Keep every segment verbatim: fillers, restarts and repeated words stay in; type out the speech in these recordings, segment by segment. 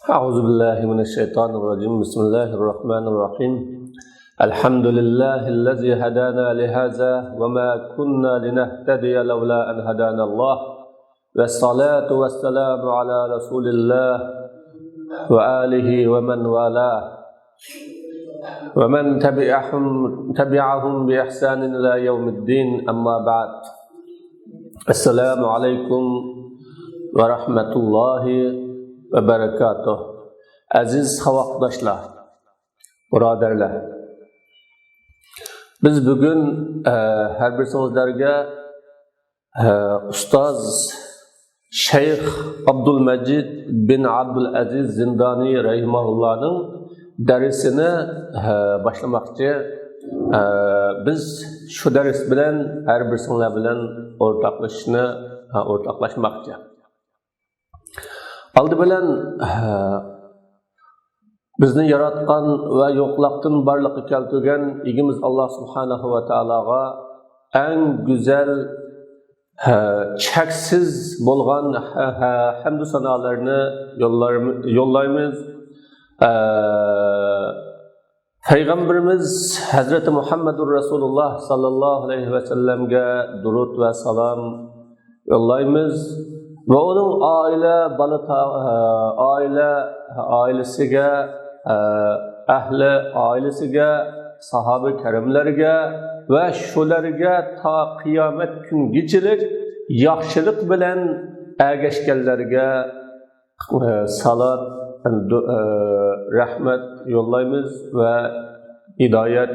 أعوذ بالله من الشيطان الرجيم. بسم الله الرحمن الرحيم. الحمد لله الذي هدانا لهذا وما كنا لنهتدي لولا أن هدانا الله. والصلاة والسلام على رسول الله وآله ومن والاه ومن تبعهم، تبعهم بإحسان إلى يوم الدين. أما بعد. السلام عليكم ورحمة الله وبركاته. ئەزىز ساۋاقداشلار، بۇرادەرلەر، بىز بۈگۈن، ئە، ھەر بىرسىڭىزلەرگە، ئە، ئۇستاز شەيخ ئابدۇلمەجىد بىن ئابدۇلئەزىز زىندانى رەھىمەھۇللانىڭ دەرسىنى، ئە، باشلىماقچى. ئە، بىز شۇ دەرس بىلەن ھەر بىرسىڭلار بىلەن ئورتاقلىشىشنى، ئە، ئورتاقلاشماقچى. ئالدى بىلەن، بىزنى ياراتقان ۋە يوقلۇقتىن بارلىققا كەلتۈرگەن ئىگىمىز ئاللا سۇبھانەھۇ ۋە تائالاغا ئەڭ گۈزەل، چەكسىز بولغان ھەمدۇ سانالارنى يوللايمىز. پەيغەمبىرىمىز ھەزرىتى مۇھەممەدۇر رەسۇلۇللا ساللاللاھۇ ئەلەيھى ۋەسەللەمگە دۇرۇت ۋە سالام يوللايمىز ۋە ئۇنىڭ ئائىلە، بالا، ئائىلە، ئائىلىسىگە، ئەھلى ئائىلىسىگە، ساھابە كىراملارغا ۋە شۇلارغا تا قىيامەت كۈنگىچىلىك ياخشىلىق بىلەن ئەگەشكەنلەرگە سالات، رەھمەت يوللايمىز ۋە ھىدايەت،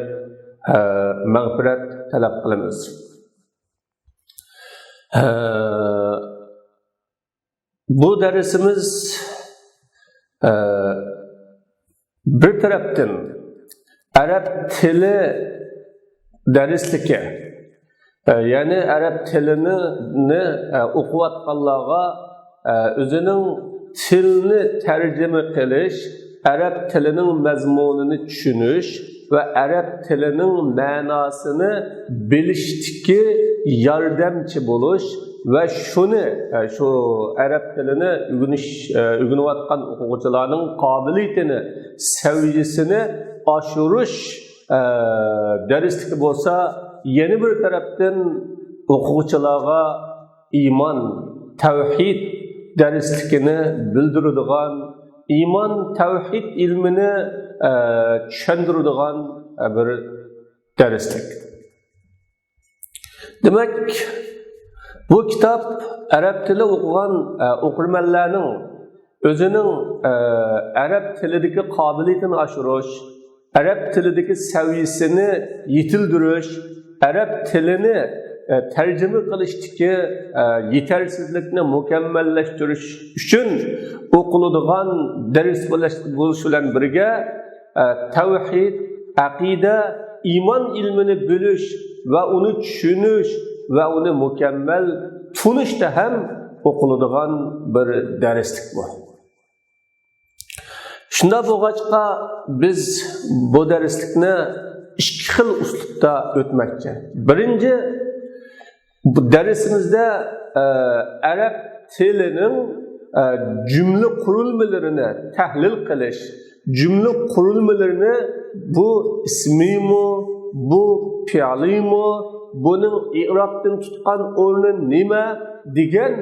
مەغپىرەت تەلەپ قىلىمىز. بۇ دەرسىمىز، بىر تەرەپتىن، ئەرەب تىلى دەرسلىكى، يەنى ئەرەب تىلىنى ئوقۇۋاتقانلارغا ئۆزىنىڭ تىلنى تەرجىمە قىلىش، ئەرەب تىلىنىڭ مەزمۇنىنى چۈشىنىش ۋە ئەرەب تىلىنىڭ مەناسىنى بىلىشتىكى ياردەمچى بولۇش ۋە شۇنى، شۇ ئەرەب تىلىنى ئۆگىنىش، ئۆگىنىۋاتقان ئوقۇغۇچىلارنىڭ قابىلىيىتىنى، سەۋىيەسىنى ئاشۇرۇش، ئە، دەرسلىكى بولسا، يەنە بىر تەرەپتىن ئوقۇغۇچىلارغا ئىمان، تەۋھىد دەرسلىكىنى بىلدۈرىدىغان، ئىمان، تەۋھىد ئىلمىنى، ئە، چۈشەندۈرىدىغان، ئە، بىر دەرسلىك. دېمەك، بۇ كىتاب ئەرەب تىلى ئوقۇغان، ئە، ئوقۇرمەنلەرنىڭ ئۆزىنىڭ، ئە، ئەرەب تىلىدىكى قابىلىيىتىنى ئاشۇرۇش، ئەرەب تىلىدىكى سەۋىيەسىنى يېتىلدۈرۈش، ئەرەب تىلىنى، ئە، تەرجىمە قىلىشتىكى، ئە، يېتەرسىزلىكنى مۇكەممەللەشتۈرۈش ئۈچۈن ئوقۇلىدىغان دەرس بولۇش، بولۇش بىلەن بىرگە، ئە، تەۋھىد، ئەقىدە، ئىمان ئىلمىنى بىلىش ۋە ئۇنى چۈشىنىش ۋە ئۇنى مۇكەممەل تونۇشتا ھەم ئوقۇلىدىغان بىر دەرسلىك بۇ. شۇنداق بولغاچقا، بىز بۇ دەرسلىكنى ئىككى خىل ئۇسلۇبتا ئۆتمەكچى. بىرىنچى، بۇ دەرسىمىزدە، ئە، ئەرەب تىلىنىڭ، ئە، جۈملە قۇرۇلمىلىرىنى تەھلىل قىلىش، جۈملە قۇرۇلمىلىرىنى بۇ ئىسمىيمۇ، بۇ پېئىلىيمۇ، بۇنىڭ ئېئرابتىن تۇتقان ئورنى نېمە دېگەن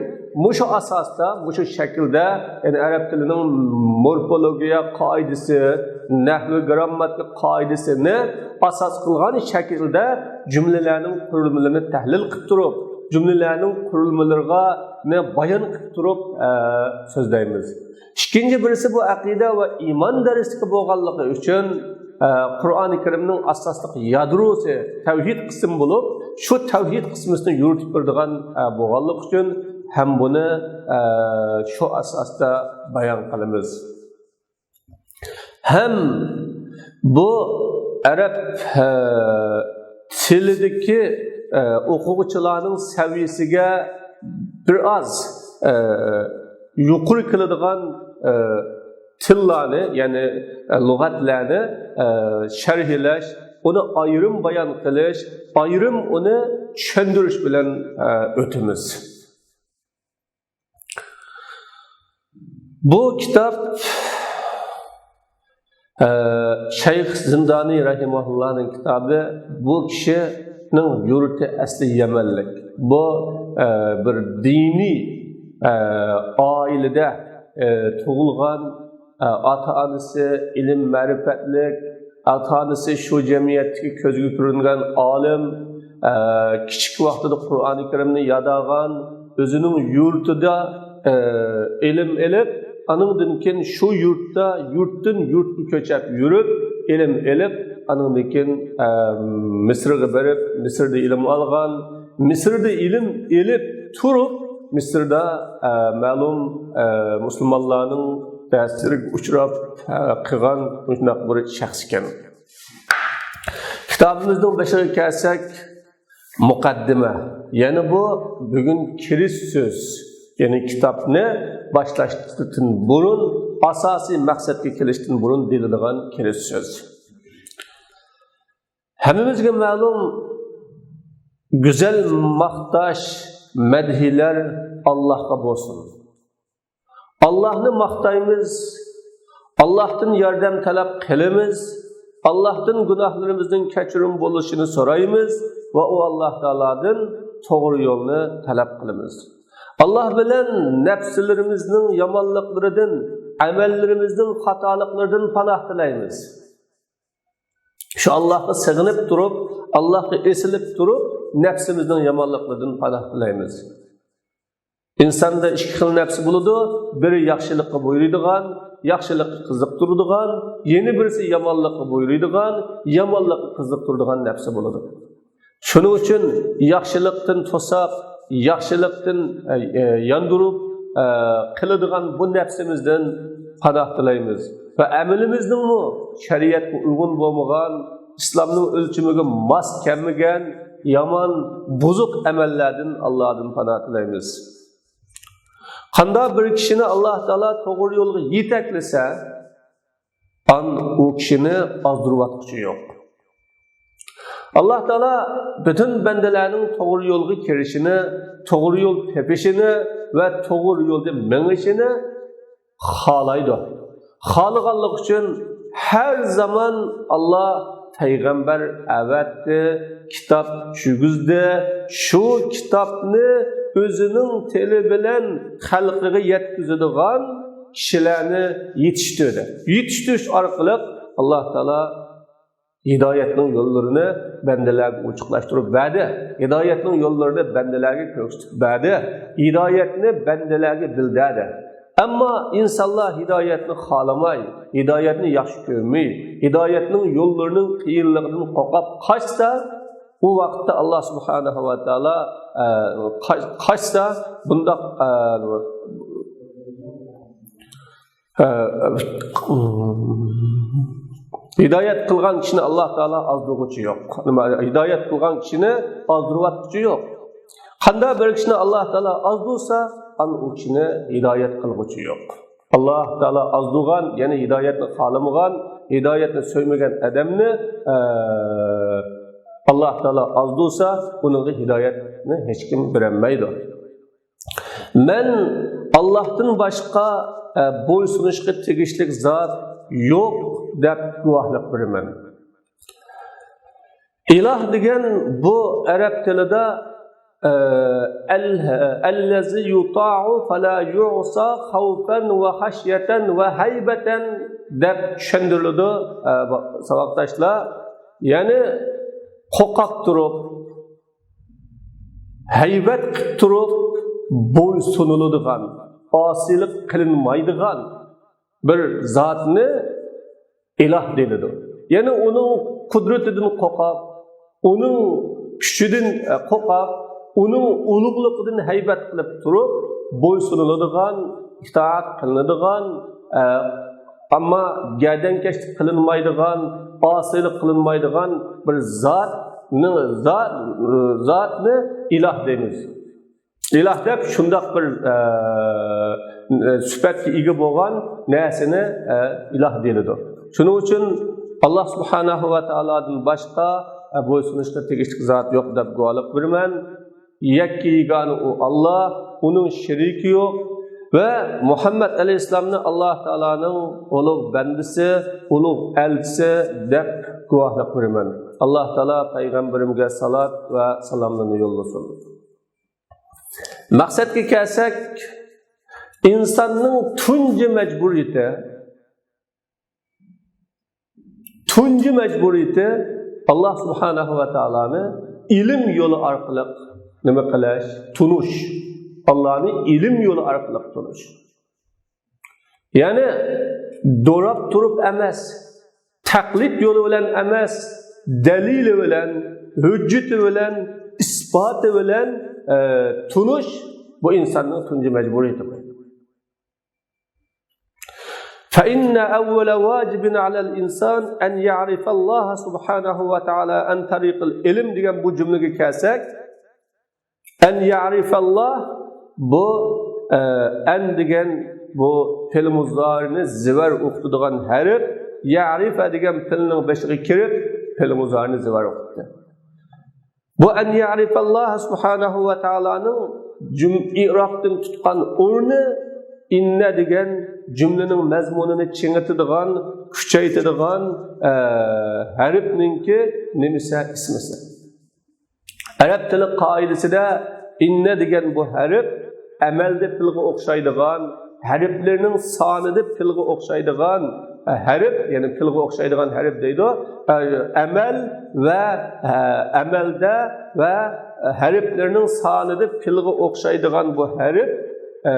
مۇشۇ ئاساستا، مۇشۇ شەكىلدە، يەنى ئەرەب تىلىنىڭ مورفولوگىيە قائىدىسى، نەھۋى گىرامماتىكا قائىدىسىنى ئاساس قىلغان شەكىلدە جۈملىلەرنىڭ قۇرۇلمىلىرىنى تەھلىل قىلىپ تۇرۇپ، جۈملىلەرنىڭ قۇرۇلمىلىرىغا بايان قىلىپ تۇرۇپ، ئە، سۆزلەيمىز. ئىككىنچى بىرسى بۇ ئەقىدە ۋە ئىمان دەرسلىكى بولغانلىقى ئۈچۈن، ئە، قۇرئانى كەرىمنىڭ ئاساسلىق يادروسى تەۋھىد قىسمى بولۇپ، شۇ تەۋھىد قىسمىسىنى يۈرۈتۈپ بېرىدىغان، ئە، بولغانلىقى ئۈچۈن ھەم بۇنى، ئە، شۇ ئاساستا بايان قىلىمىز. ھەم بۇ ئەرەب، ئە، تىلىدىكى، ئە، ئوقۇغۇچىلارنىڭ سەۋىيەسىگە بىر ئاز، ئە، يۇقىرى كېلىدىغان، ئە، تىللارنى، يەنى، ئە، لۇغەتلەرنى، ئە، شەرھلەش، ئۇنى ئايرىم بايان قىلىش، ئايرىم ئۇنى چۈشەندۈرۈش بىلەن، ئە، ئۆتىمىز. بۇ كىتاب ئە، شەيخ زىندانى رەھىمەھۇللانىڭ كىتابى، بۇ كىشىنىڭ يۇرتى ئەسلى يەمەنلىك. بۇ، ئە، بىر دىنىي، ئە، ئائىلىدە، ئە، تۇغۇلغان، ئە، ئاتا-ئانىسى ئىلىم-مەرىپەتلىك، ئاتا-ئانىسى شۇ جەمئىيەتتىكى كۆزگە كۆرۈنگەن ئالىم، ئە، كىچىك ۋاقتىدا قۇرئانى كەرىمنى ياداغان، ئۆزىنىڭ يۇرتىدا، ئە، ئىلىم ئېلىپ، ئانىڭدىن كېيىن شۇ يۇرتتا، يۇرتتىن يۇرتقا كۆچۈپ يۈرۈپ، ئىلىم ئېلىپ، ئانىڭدىن كېيىن، ئە، مىسىرغا بېرىپ، مىسىردا ئىلىم ئالغان. مىسىردا ئىلىم ئېلىپ تۇرۇپ، مىسىردا، ئە، مەلۇم، ئە، مۇسۇلمانلارنىڭ تەسىرىگە ئۇچراپ، ئە، قىلغان مۇشۇنداق بىر شەخس ئىكەن. كىتابىمىزنىڭ بېشىغا كەلسەك، مۇقەددىمە. يەنى بۇ بۈگۈن كىرىش سۆز. يەنى كىتابنى باشلاشتىن بۇرۇن، ئاساسىي مەقسەتكە كېلىشتىن بۇرۇن دېيىلىدىغان كىرىش سۆز. ھەممىمىزگە مەلۇم، گۈزەل ماختاش، مەدھىيەلەر ئاللاھقا بولسۇن. ئاللاھنى ماختايمىز، ئاللاھتىن ياردەم تەلەپ قىلىمىز، ئاللاھتىن گۇناھلىرىمىزنىڭ كەچۈرۈم بولۇشىنى سورايمىز ۋە ئۇ ئاللاھ تائالادىن توغرا يولنى تەلەپ قىلىمىز. ئاللاھ بىلەن نەپسلىرىمىزنىڭ يامانلىقلىرىدىن، ئەمەللىرىمىزنىڭ خاتالىقلىرىدىن پاناھ تىلەيمىز. شۇ ئاللاھقا سېغىنىپ تۇرۇپ، ئاللاھقا ئېسىلىپ تۇرۇپ، نەپسىمىزنىڭ يامانلىقلىرىدىن پاناھ تىلەيمىز. ئىنساندا ئىككى خىل نەپس بولىدۇ. بىرى ياخشىلىققا بۇيرۇيدىغان، ياخشىلىققا قىزىقتۇرىدىغان، يەنە بىرسى يامانلىققا بۇيرۇيدىغان، يامانلىققا قىزىقتۇرىدىغان نەپس بولىدۇ. شۇنىڭ ئۈچۈن ياخشىلىقتىن توساپ، ياخشىلىقتىن، ئە، ئە، ياندۇرۇپ، ئە، قىلىدىغان بۇ نەپسىمىزدىن پاناھ تىلەيمىز. ۋە ئەمىلىمىزنىڭمۇ شەرىئەتكە ئۇيغۇن بولمىغان، ئىسلامنىڭ ئۆلچىمىگە ماس كەلمىگەن يامان، بۇزۇق ئەمەللەردىن ئاللاھدىن پاناھ تىلەيمىز. قانداق بىر كىشىنى ئاللاھ تائالا توغرا يولغا يېتەكلىسە، ئان ئۇ كىشىنى ئازدۇرۇۋاتقۇچى يوق. ئاللاھ تائالا پۈتۈن بەندىلەرنىڭ توغرا يولغا كىرىشىنى، توغرا يول تېپىشىنى ۋە توغرا يولدا مېڭىشىنى خالايدۇ. خالىغانلىقى ئۈچۈن ھەر زامان ئاللاھ پەيغەمبەر ئەۋەتتى، كىتاب چۈشۈرگۈزدى. شۇ كىتابنى ئۆزىنىڭ تىلى بىلەن خەلقىگە يەتكۈزىدىغان كىشىلەرنى يېتىشتۈردى. يېتىشتۈرۈش ئارقىلىق ئاللاھ تائالا ھىدايەتنىڭ يوللىرىنى بەندىلەرگە ئوچۇقلاشتۇرۇپ بەردى. ھىدايەتنىڭ يوللىرىنى بەندىلەرگە كۆرسىتىپ بەردى. ھىدايەتنى بەندىلەرگە بىلدۈردى. ئەمما ئىنسانلار ھىدايەتنى خالىماي، ھىدايەتنى ياخشى كۆرمەي، ھىدايەتنىڭ يوللىرىنىڭ قىيىنلىقىدىن قورقۇپ قاچسا، ئۇ ۋاقىتتا ئاللاھ سۇبھانەھۇ ۋە تائالا، ئە، قاچ-، قاچسا، بۇنداق، ئە، ھە، ھىدايەت قىلغان كىشىنى ئاللاھ تائالا ئازدۇرغۇچى يوق. نېمە، ھىدايەت قىلغان كىشىنى ئازدۇرۇۋاتقۇچى يوق. قانداق بىر كىشىنى ئاللاھ تائالا ئازدۇرسا، ئان ئۇ كىشىنى ھىدايەت قىلغۇچى يوق. ئاللاھ تائالا ئازدۇرغان، يەنى ھىدايەتنى خالىمىغان، ھىدايەتنى سۆيمىگەن ئادەمنى، ئە، ئاللاھ تائالا ئازدۇرسا، ئۇنىڭغا ھىدايەتنى ھېچكىم بېرەلمەيدۇ. مەن ئاللاھتىن باشقا، ئە، بويسۇنۇشقا تېگىشلىك زات يوق دەپ گۇۋاھلىق بېرىمەن. ئىلاھ دېگەن بۇ ئەرەب تىلىدا، ئە، ئەل-، ئەللەزى يۇتاعۇ فەلا يۇسا خەۋفەن ۋە خەشيەتەن ۋە ھەيبەتەن دەپ چۈشەندۈرۈلىدۇ، ئە، ساۋاقداشلار. يەنى قورقاپ تۇرۇپ، ھەيۋەت قىلىپ تۇرۇپ بويسۇنۇلىدىغان، ئاسىيلىق قىلىنمايدىغان بىر زاتنى ئىلاھ دېيىلىدۇ. يەنى ئۇنىڭ قۇدرىتىدىن قورقۇپ، ئۇنىڭ كۈچىدىن، ئە، قورقۇپ، ئۇنىڭ ئۇلۇغلۇقىدىن ھەيۋەت قىلىپ تۇرۇپ بويسۇنۇلىدىغان، ئىتائەت قىلىنىدىغان، ئە، ئەمما گەردەنكەشلىك قىلىنمايدىغان، ئاسىيلىق قىلىنمايدىغان بىر زاتنى، زات-، زاتنى ئىلاھ دەيمىز. ئىلاھ دەپ شۇنداق بىر، ئە، سۈپەتكە ئىگە بولغان نەرسىنى، ئە، ئىلاھ دېيىلىدۇ. شۇنىڭ ئۈچۈن ئاللاھ سۇبھانەھۇ ۋە تائالادىن باشقا، ئە، بويسۇنۇشقا تېگىشلىك زات يوق دەپ گۇۋاھلىق بېرىمەن. يەككە يېگانە ئۇ ئاللاھ، ئۇنىڭ شېرىكى يوق. ۋە مۇھەممەد ئەلەيھىسسالامنى ئاللاھ تائالانىڭ ئۇلۇغ بەندىسى، ئۇلۇغ ئەلچىسى دەپ گۇۋاھلىق بېرىمەن. ئاللاھ تائالا پەيغەمبىرىمگە سالات ۋە سالاملىرىنى يوللىسۇن. مەقسەتكە كەلسەك، ئىنساننىڭ تۇنجى مەجبۇرىيىتى، تۇنجى مەجبۇرىيىتى ئاللاھ سۇبھانەھۇ ۋە تائالانى ئىلىم يولى ئارقىلىق نېمە قىلىش؟ تونۇش. ئاللاھنى ئىلىم يولى ئارقىلىق تونۇش. يەنى دوراپ تۇرۇپ ئەمەس، تەقلىد يولى بىلەن ئەمەس، دەلىلى بىلەن، ھۆججىتى بىلەن، ئىسپاتى بىلەن، ئە، تونۇش، بۇ ئىنساننىڭ تۇنجى مەجبۇرىيىتى. فإن أول واجب على الإنسان أن يعرف الله سبحانه وتعالى عن طريق العلم دېگەن بۇ جۈملىگە كەلسەك، أن يعرف الله، بۇ، ئە، ئەن دېگەن بۇ پېئىل مۇزارىنى زىبەر ئوقۇتىدىغان ھەرپ، يەرىفە دېگەن پېئىلنىڭ بېشىغا كىرىپ، پېئىل مۇزارىنى زىبەر ئوقۇتتى. بۇ أن يعرف الله سبحانه وتعالىنىڭ جۈم-، ئىئرابتىن تۇتقان ئورنى، ئىننە دېگەن جۈملىنىڭ مەزمۇنىنى چىڭىتىدىغان، كۈچەيتىدىغان، ئە، ھەرپنىڭكى نېمىسى؟ ئىسمىسى. ئەرەب تىلى قائىدىسىدە ئىننە دېگەن بۇ ھەرپ ئەمەلدە پېئىلغا ئوخشايدىغان، ھەرپلىرىنىڭ سانىدا پېئىلغا ئوخشايدىغان، ئە، ھەرپ، يەنى پېئىلغا ئوخشايدىغان ھەرپ دەيدۇ. ئە، ئەمەل ۋە، ئە، ئەمەلدە ۋە ھەرپلىرىنىڭ سانىدا پېئىلغا ئوخشايدىغان بۇ ھەرپ، ئە،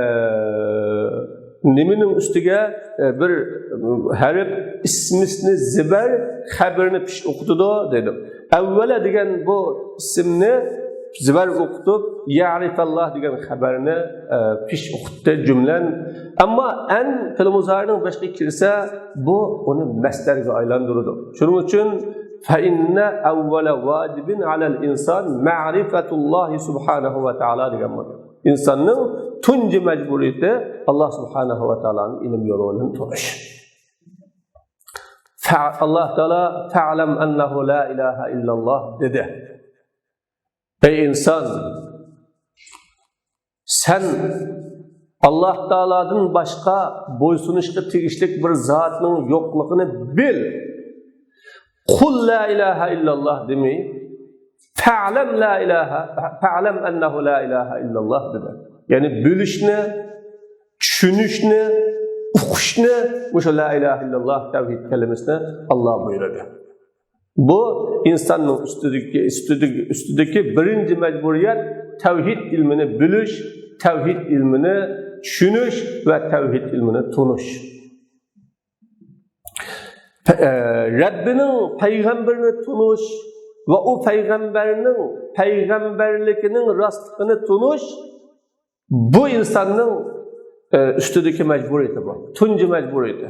نېمىنىڭ ئۈستىگە، ئە، بىر ھەرپ ئىسمىسنى زىبەر، خەبىرىنى پېئىل ئوقۇتىدۇ دېدۇق. ئەۋۋەلە دېگەن بۇ ئىسىمنى زىبەر ئوقۇتۇپ، يەرىفەللاھ دېگەن خەبەرنى، ئە، پېئىل ئوقۇتتى جۈملەن. ئەمما ئەن پېئىل مۇزارىنىڭ بېشىغا كىرسە، بۇ ئۇنى مەسدەرگە ئايلاندۇرىدۇ. شۇنىڭ ئۈچۈن فإن أول واجب على الإنسان معرفة الله سبحانه وتعالى دېگەن بولدى. ئىنساننىڭ تۇنجى مەجبۇرىيىتى ئاللاھ سۇبھانەھۇ ۋە تائالانى ئىلىم يولى بىلەن تونۇش. فە-، ئاللاھ تائالا فەئلەم ئەننەھۇ لا ئىلاھە ئىللەللاھ دېدى. ئەي ئىنسان، سەن ئاللاھ تائالادىن باشقا بويسۇنۇشقا تېگىشلىك بىر زاتنىڭ يوقلۇقىنى بىل. قۇل لا ئىلاھە ئىللەللاھ دېمەي، فەئلەم لا ئىلاھە، فەئلەم ئەننەھۇ لا ئىلاھە ئىللەللاھ دېدى. يەنى بىلىشنى، چۈشىنىشنى، ئۇقۇشنى مۇشۇ لا ئىلاھە ئىللەللاھ تەۋھىد كەلىمىسىنى ئاللاھ بۇيرۇدى. بۇ ئىنساننىڭ ئۈستىدىكى، ئۈستىدىكى، ئۈستىدىكى بىرىنچى مەجبۇرىيەت، تەۋھىد ئىلمىنى بىلىش، تەۋھىد ئىلمىنى چۈشىنىش ۋە تەۋھىد ئىلمىنى تونۇش. پە-، ئە، رەببىنىڭ پەيغەمبىرىنى تونۇش ۋە ئۇ پەيغەمبەرنىڭ پەيغەمبەرلىكىنىڭ راستلىقىنى تونۇش، بۇ ئىنساننىڭ، ئە، ئۈستىدىكى مەجبۇرىيىتى بۇ. تۇنجى مەجبۇرىيىتى.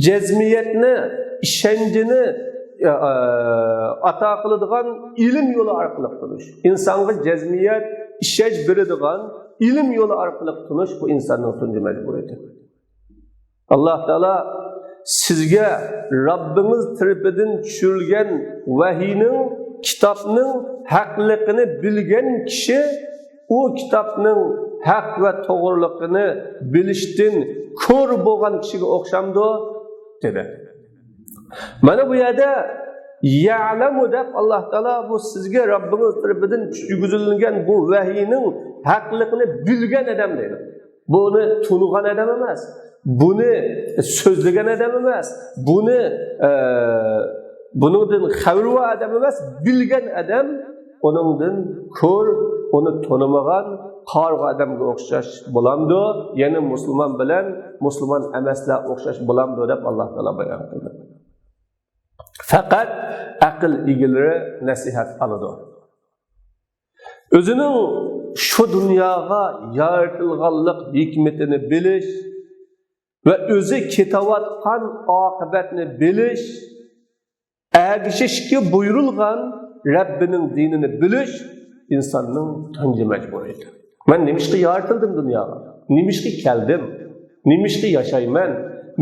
جەزمىيەتنى، ئىشەنچنى، ئە، ئاتا قىلىدىغان ئىلىم يولى ئارقىلىق تونۇش. ئىنسانغا جەزمىيەت، ئىشەنچ بېرىدىغان ئىلىم يولى ئارقىلىق تونۇش بۇ ئىنساننىڭ تۇنجى مەجبۇرىيىتى. ئاللاھ تائالا سىزگە رەببىڭىز تەرىپىدىن چۈشۈرۈلگەن ۋەھىينىڭ، كىتابنىڭ ھەقلىقىنى بىلگەن كىشى ئۇ كىتابنىڭ ھەق ۋە توغرىلىقىنى بىلىشتىن كور بولغان كىشىگە ئوخشامدۇ؟ دېدى. مانا بۇ يەردە يەلەمۇ دەپ ئاللاھ تائالا بۇ سىزگە رەببىڭىز تەرىپىدىن چۈشۈرگۈزۈلگەن بۇ ۋەھىينىڭ ھەقلىقىنى بىلگەن ئادەم دەيدۇ. بۇنى تونۇغان ئادەم ئەمەس، بۇنى سۆزلىگەن ئادەم ئەمەس، بۇنى، ئە، بۇنىڭدىن خەۋىرى بار ئادەم ئەمەس، بىلگەن ئادەم، ئۇنىڭدىن كور، ئۇنى تونۇمىغان قارىغۇ ئادەمگە ئوخشاش بولامدۇ؟ يەنى مۇسۇلمان بىلەن مۇسۇلمان ئەمەسلەر ئوخشاش بولامدۇ؟ دەپ ئاللاھ تائالا بايان قىلدى. پەقەت ئەقىل ئىگىلىرى نەسىھەت ئالىدۇ. ئۆزىنىڭ شۇ دۇنياغا يارىتىلغانلىق ھېكمىتىنى بىلىش ۋە ئۆزى كېتىۋاتقان ئاقىۋەتنى بىلىش، ئەگىشىشكە بۇيرۇلغان رەببىنىڭ دىنىنى بىلىش ئىنساننىڭ تۇنجى مەجبۇرىيىتى. مەن نېمىشقا يارىتىلدىم دۇنياغا؟ نېمىشقا كەلدىم؟ نېمىشقا ياشايمەن؟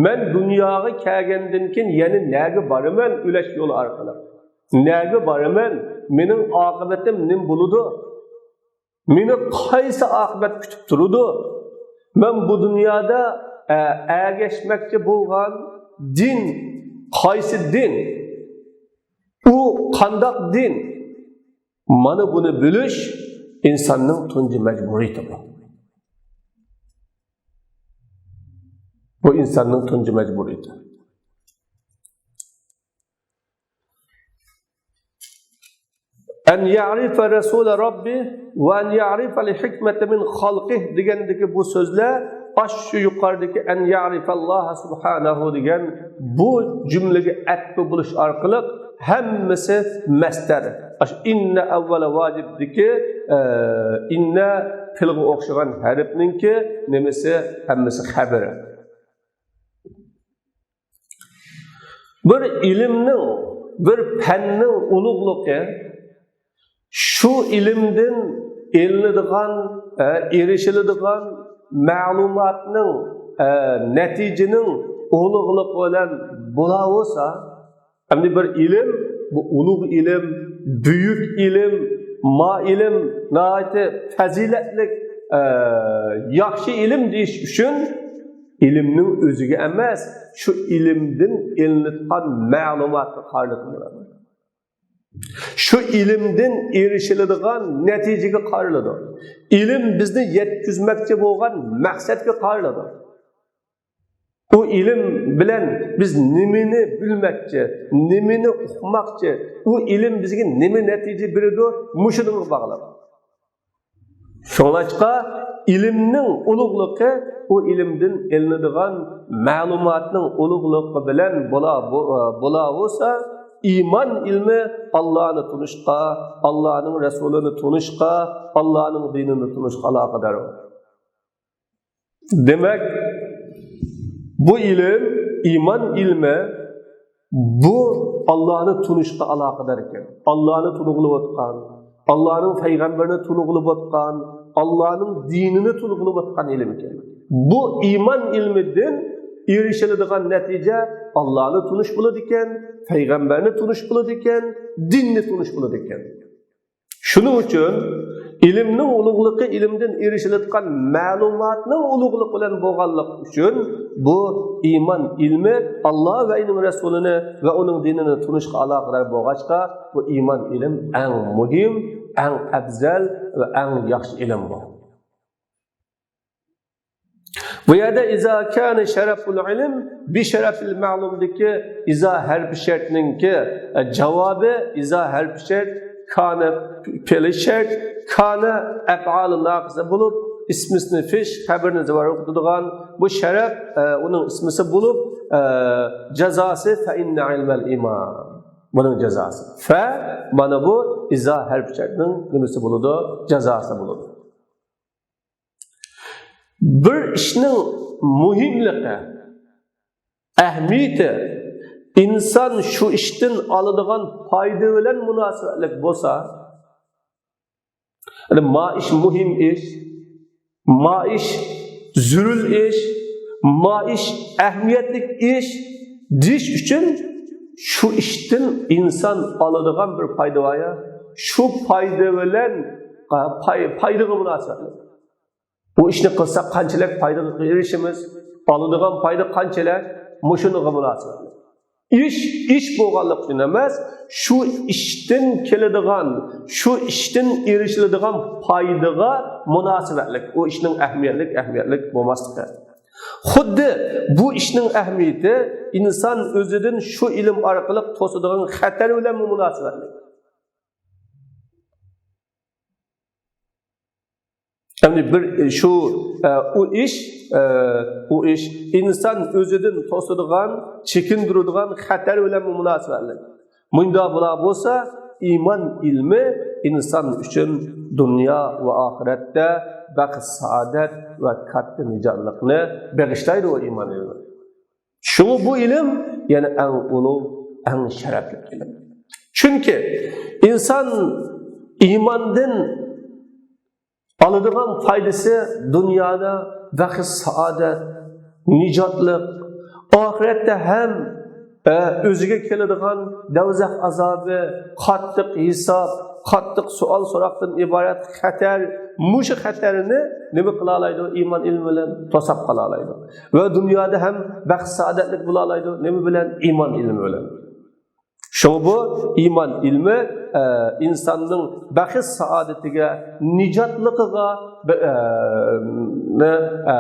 مەن دۇنياغا كەلگەندىن كېيىن يەنە نەگە بارىمەن؟ ئۆلۈش يولى ئارقىلىق نەگە بارىمەن؟ مېنىڭ ئاقىۋىتىم نېمە بولىدۇ؟ مېنى قايسى ئاقىۋەت كۈتۈپ تۇرىدۇ؟ مەن بۇ دۇنيادا، ئە، ئەگەشمەكچى بولغان دىن قايسى دىن؟ ئۇ قانداق دىن؟ مانا بۇنى بىلىش ئىنساننىڭ تۇنجى مەجبۇرىيىتى بۇ. بۇ ئىنساننىڭ تۇنجى مەجبۇرىيىتى. «ئەن يەرىفە رەسۇلە رەببى ۋە ئەن يەرىفە لىل ھىكمەتە مىن خەلقىھ» دېگەندىكى بۇ سۆزلەر ئاشۇ يۇقىرىدىكى «ئەن يەرىفەللاھە سۇبھانەھۇ» دېگەن بۇ جۈملىگە ئەتپە بولۇش ئارقىلىق ھەممىسى مەستەر. ئاشۇ «ئىننە ئەۋۋەلە ۋاجىب»دىكى، ئە، «ئىننە» پىلغا ئوخشىغان ھەرپنىڭكى نېمىسى؟ ھەممىسى خەبىرى. بىر ئىلىمنىڭ، بىر پەننىڭ ئۇلۇغلۇقى شۇ ئىلىمدىن ئېلىنىدىغان، ئە، ئېرىشىلىدىغان مەلۇماتنىڭ، ئە، نەتىجىنىڭ ئۇلۇغلۇقى بىلەن بولاۋۇرسا، ئەمدى بىر ئىلىم، بۇ ئۇلۇغ ئىلىم، بۈيۈك ئىلىم، ما ئىلىم، ناھايىتى پەزىلەتلىك، ئە، ياخشى ئىلىم دېيىش ئۈچۈن ئىلىمنىڭ ئۆزىگە ئەمەس، شۇ ئىلىمدىن ئېلىنىدىغان مەلۇماتقا قارىلىدۇ. شۇ ئىلىمدىن ئېرىشىلىدىغان نەتىجىگە قارىلىدۇ. ئىلىم بىزنى يەتكۈزمەكچى بولغان مەقسەتكە قارىلىدۇ. ئۇ ئىلىم بىلەن بىز نېمىنى بىلمەكچى، نېمىنى ئۇقماقچى، ئۇ ئىلىم بىزگە نېمە نەتىجە بېرىدۇ، مۇشۇنىڭغا باغلىق. شۇڭلاشقا ئىلىمنىڭ ئۇلۇغلۇقى ئۇ ئىلىمدىن ئېلىنىدىغان مەلۇماتنىڭ ئۇلۇغلۇقى بىلەن بولا، بو-، بولاۋۇرسا، ئىمان ئىلمى ئاللانى تونۇشقا، ئاللانىڭ رەسۇلىنى تونۇشقا، ئاللانىڭ دىنىنى تونۇشقا ئالاقىدار. دېمەك، بۇ ئىلىم، ئىمان ئىلمى، بۇ ئاللانى تونۇشقا ئالاقىدار ئىكەن. ئاللانى تونۇغىلى بولىدىغان، ئاللانىڭ پەيغەمبىرىنى تونۇغىلى بولىدىغان، ئاللانىڭ دىنىنى تونۇغىلى بولىدىغان ئىلىم ئىكەن. بۇ ئىمان ئىلمىدىن ئېرىشىلىدىغان نەتىجە ئاللانى تونۇش بولىدىكەن، پەيغەمبەرنى تونۇش بولىدىكەن، دىننى تونۇش بولىدىكەن. شۇنىڭ ئۈچۈن ئىلىمنىڭ ئۇلۇغلۇقى ئىلىمدىن ئېرىشىلىدىغان مەلۇماتنىڭ ئۇلۇغلۇقى بىلەن بولغانلىقى ئۈچۈن بۇ ئىمان ئىلمى ئاللا ۋە ئۇنىڭ رەسۇلىنى ۋە ئۇنىڭ دىنىنى تونۇشقا ئالاقىدار بولغاچقا، بۇ ئىمان ئىلىم ئەڭ مۇھىم، ئەڭ ئەپزەل ۋە ئەڭ ياخشى ئىلىم بۇ. بۇ يەردە «ئىزا كانە شەرەفۇل ئىلم بىشەرەفىل مەلۇم»دىكى «ئىزا» ھەرپى شەرتنىڭكى، ئە، جاۋابى، «ئىزا» ھەرپى شەرت، «كانە» پېئىلى شەرت، «كانە» ئەپئالى ناقىسە بولۇپ، «ئىسمىسنى فىش»، خەبىرىنى زىۋار ئوقۇتىدىغان بۇ شەرەپ، ئە، ئۇنىڭ ئىسمىسى بولۇپ، ئە، جازاسى «فەئىننە ئىلمەل ئىمان». بۇنىڭ جازاسى. فە، مانا بۇ «ئىزا» ھەرپى شەرتنىڭ نېمىسى بولىدۇ؟ جازاسى بولىدۇ. بىر ئىشنىڭ مۇھىملىقى، ئەھمىيىتى، ئىنسان شۇ ئىشتىن ئالىدىغان پايدا بىلەن مۇناسىۋەتلىك بولسا، يەنى ما ئىش مۇھىم ئىش، ما ئىش زۆرۈر ئىش، ما ئىش ئەھمىيەتلىك ئىش دېيىش ئۈچۈن شۇ ئىشتىن ئىنسان ئالىدىغان بىر پايدا بار يا، شۇ پايدا بىلەن، پاي-، پايدىغا مۇناسىۋەتلىك. بۇ ئىشنى قىلساق قانچىلىك پايدىغا ئېرىشىمىز؟ ئالىدىغان پايدا قانچىلىك؟ مۇشۇنىڭغا مۇناسىۋەتلىك. ئىش ئىش بولغانلىقى ئۈچۈن ئەمەس، شۇ ئىشتىن كېلىدىغان، شۇ ئىشتىن ئېرىشىلىدىغان پايدىغا مۇناسىۋەتلىك. ئۇ ئىشنىڭ ئەھمىيەتلىك، ئەھمىيەتلىك بولماسلىقى. خۇددى بۇ ئىشنىڭ ئەھمىيىتى ئىنسان ئۆزىدىن شۇ ئىلىم ئارقىلىق توسىدىغان خەتەر بىلەنمۇ مۇناسىۋەتلىك. يەنى بىر، شۇ، ئە، ئۇ ئىش، ئە، ئۇ ئىش ئىنسان ئۆزىدىن توسىدىغان، چېكىندۈرىدىغان خەتەر بىلەن مۇناسىۋەتلىك. مۇنداق بولا بولسا، ئىمان ئىلمى ئىنسان ئۈچۈن دۇنيا ۋە ئاخىرەتتە بەخت، سائادەت ۋە كاتتا نىجاتلىقنى بېغىشلايدۇ ئۇ ئىمان ئىلمى. شۇڭا بۇ ئىلىم يەنە ئەڭ ئۇلۇغ، ئەڭ شەرەپلىك ئىلىم. چۈنكى ئىنسان ئىماندىن ئالىدىغان پايدىسى دۇنيادا بەخت، سائادەت، نىجاتلىق، ئاخىرەتتە ھەم، ئە، ئۆزىگە كېلىدىغان دوزاخ ئازابى، قاتتىق ھېساب، قاتتىق سوئال-سوراقتىن ئىبارەت خەتەر، مۇشۇ خەتەرنى نېمە قىلالايدۇ؟ ئىمان ئىلمى بىلەن توساپ قالالايدۇ. ۋە دۇنيادا ھەم بەخت-سائادەتلىك بولالايدۇ. نېمە بىلەن؟ ئىمان ئىلمى بىلەن. شۇڭا بۇ ئىمان ئىلمى، ئە، ئىنساننىڭ بەخت-سائادىتىگە، نىجاتلىقىغا، بە-، ئە، نى، ئە،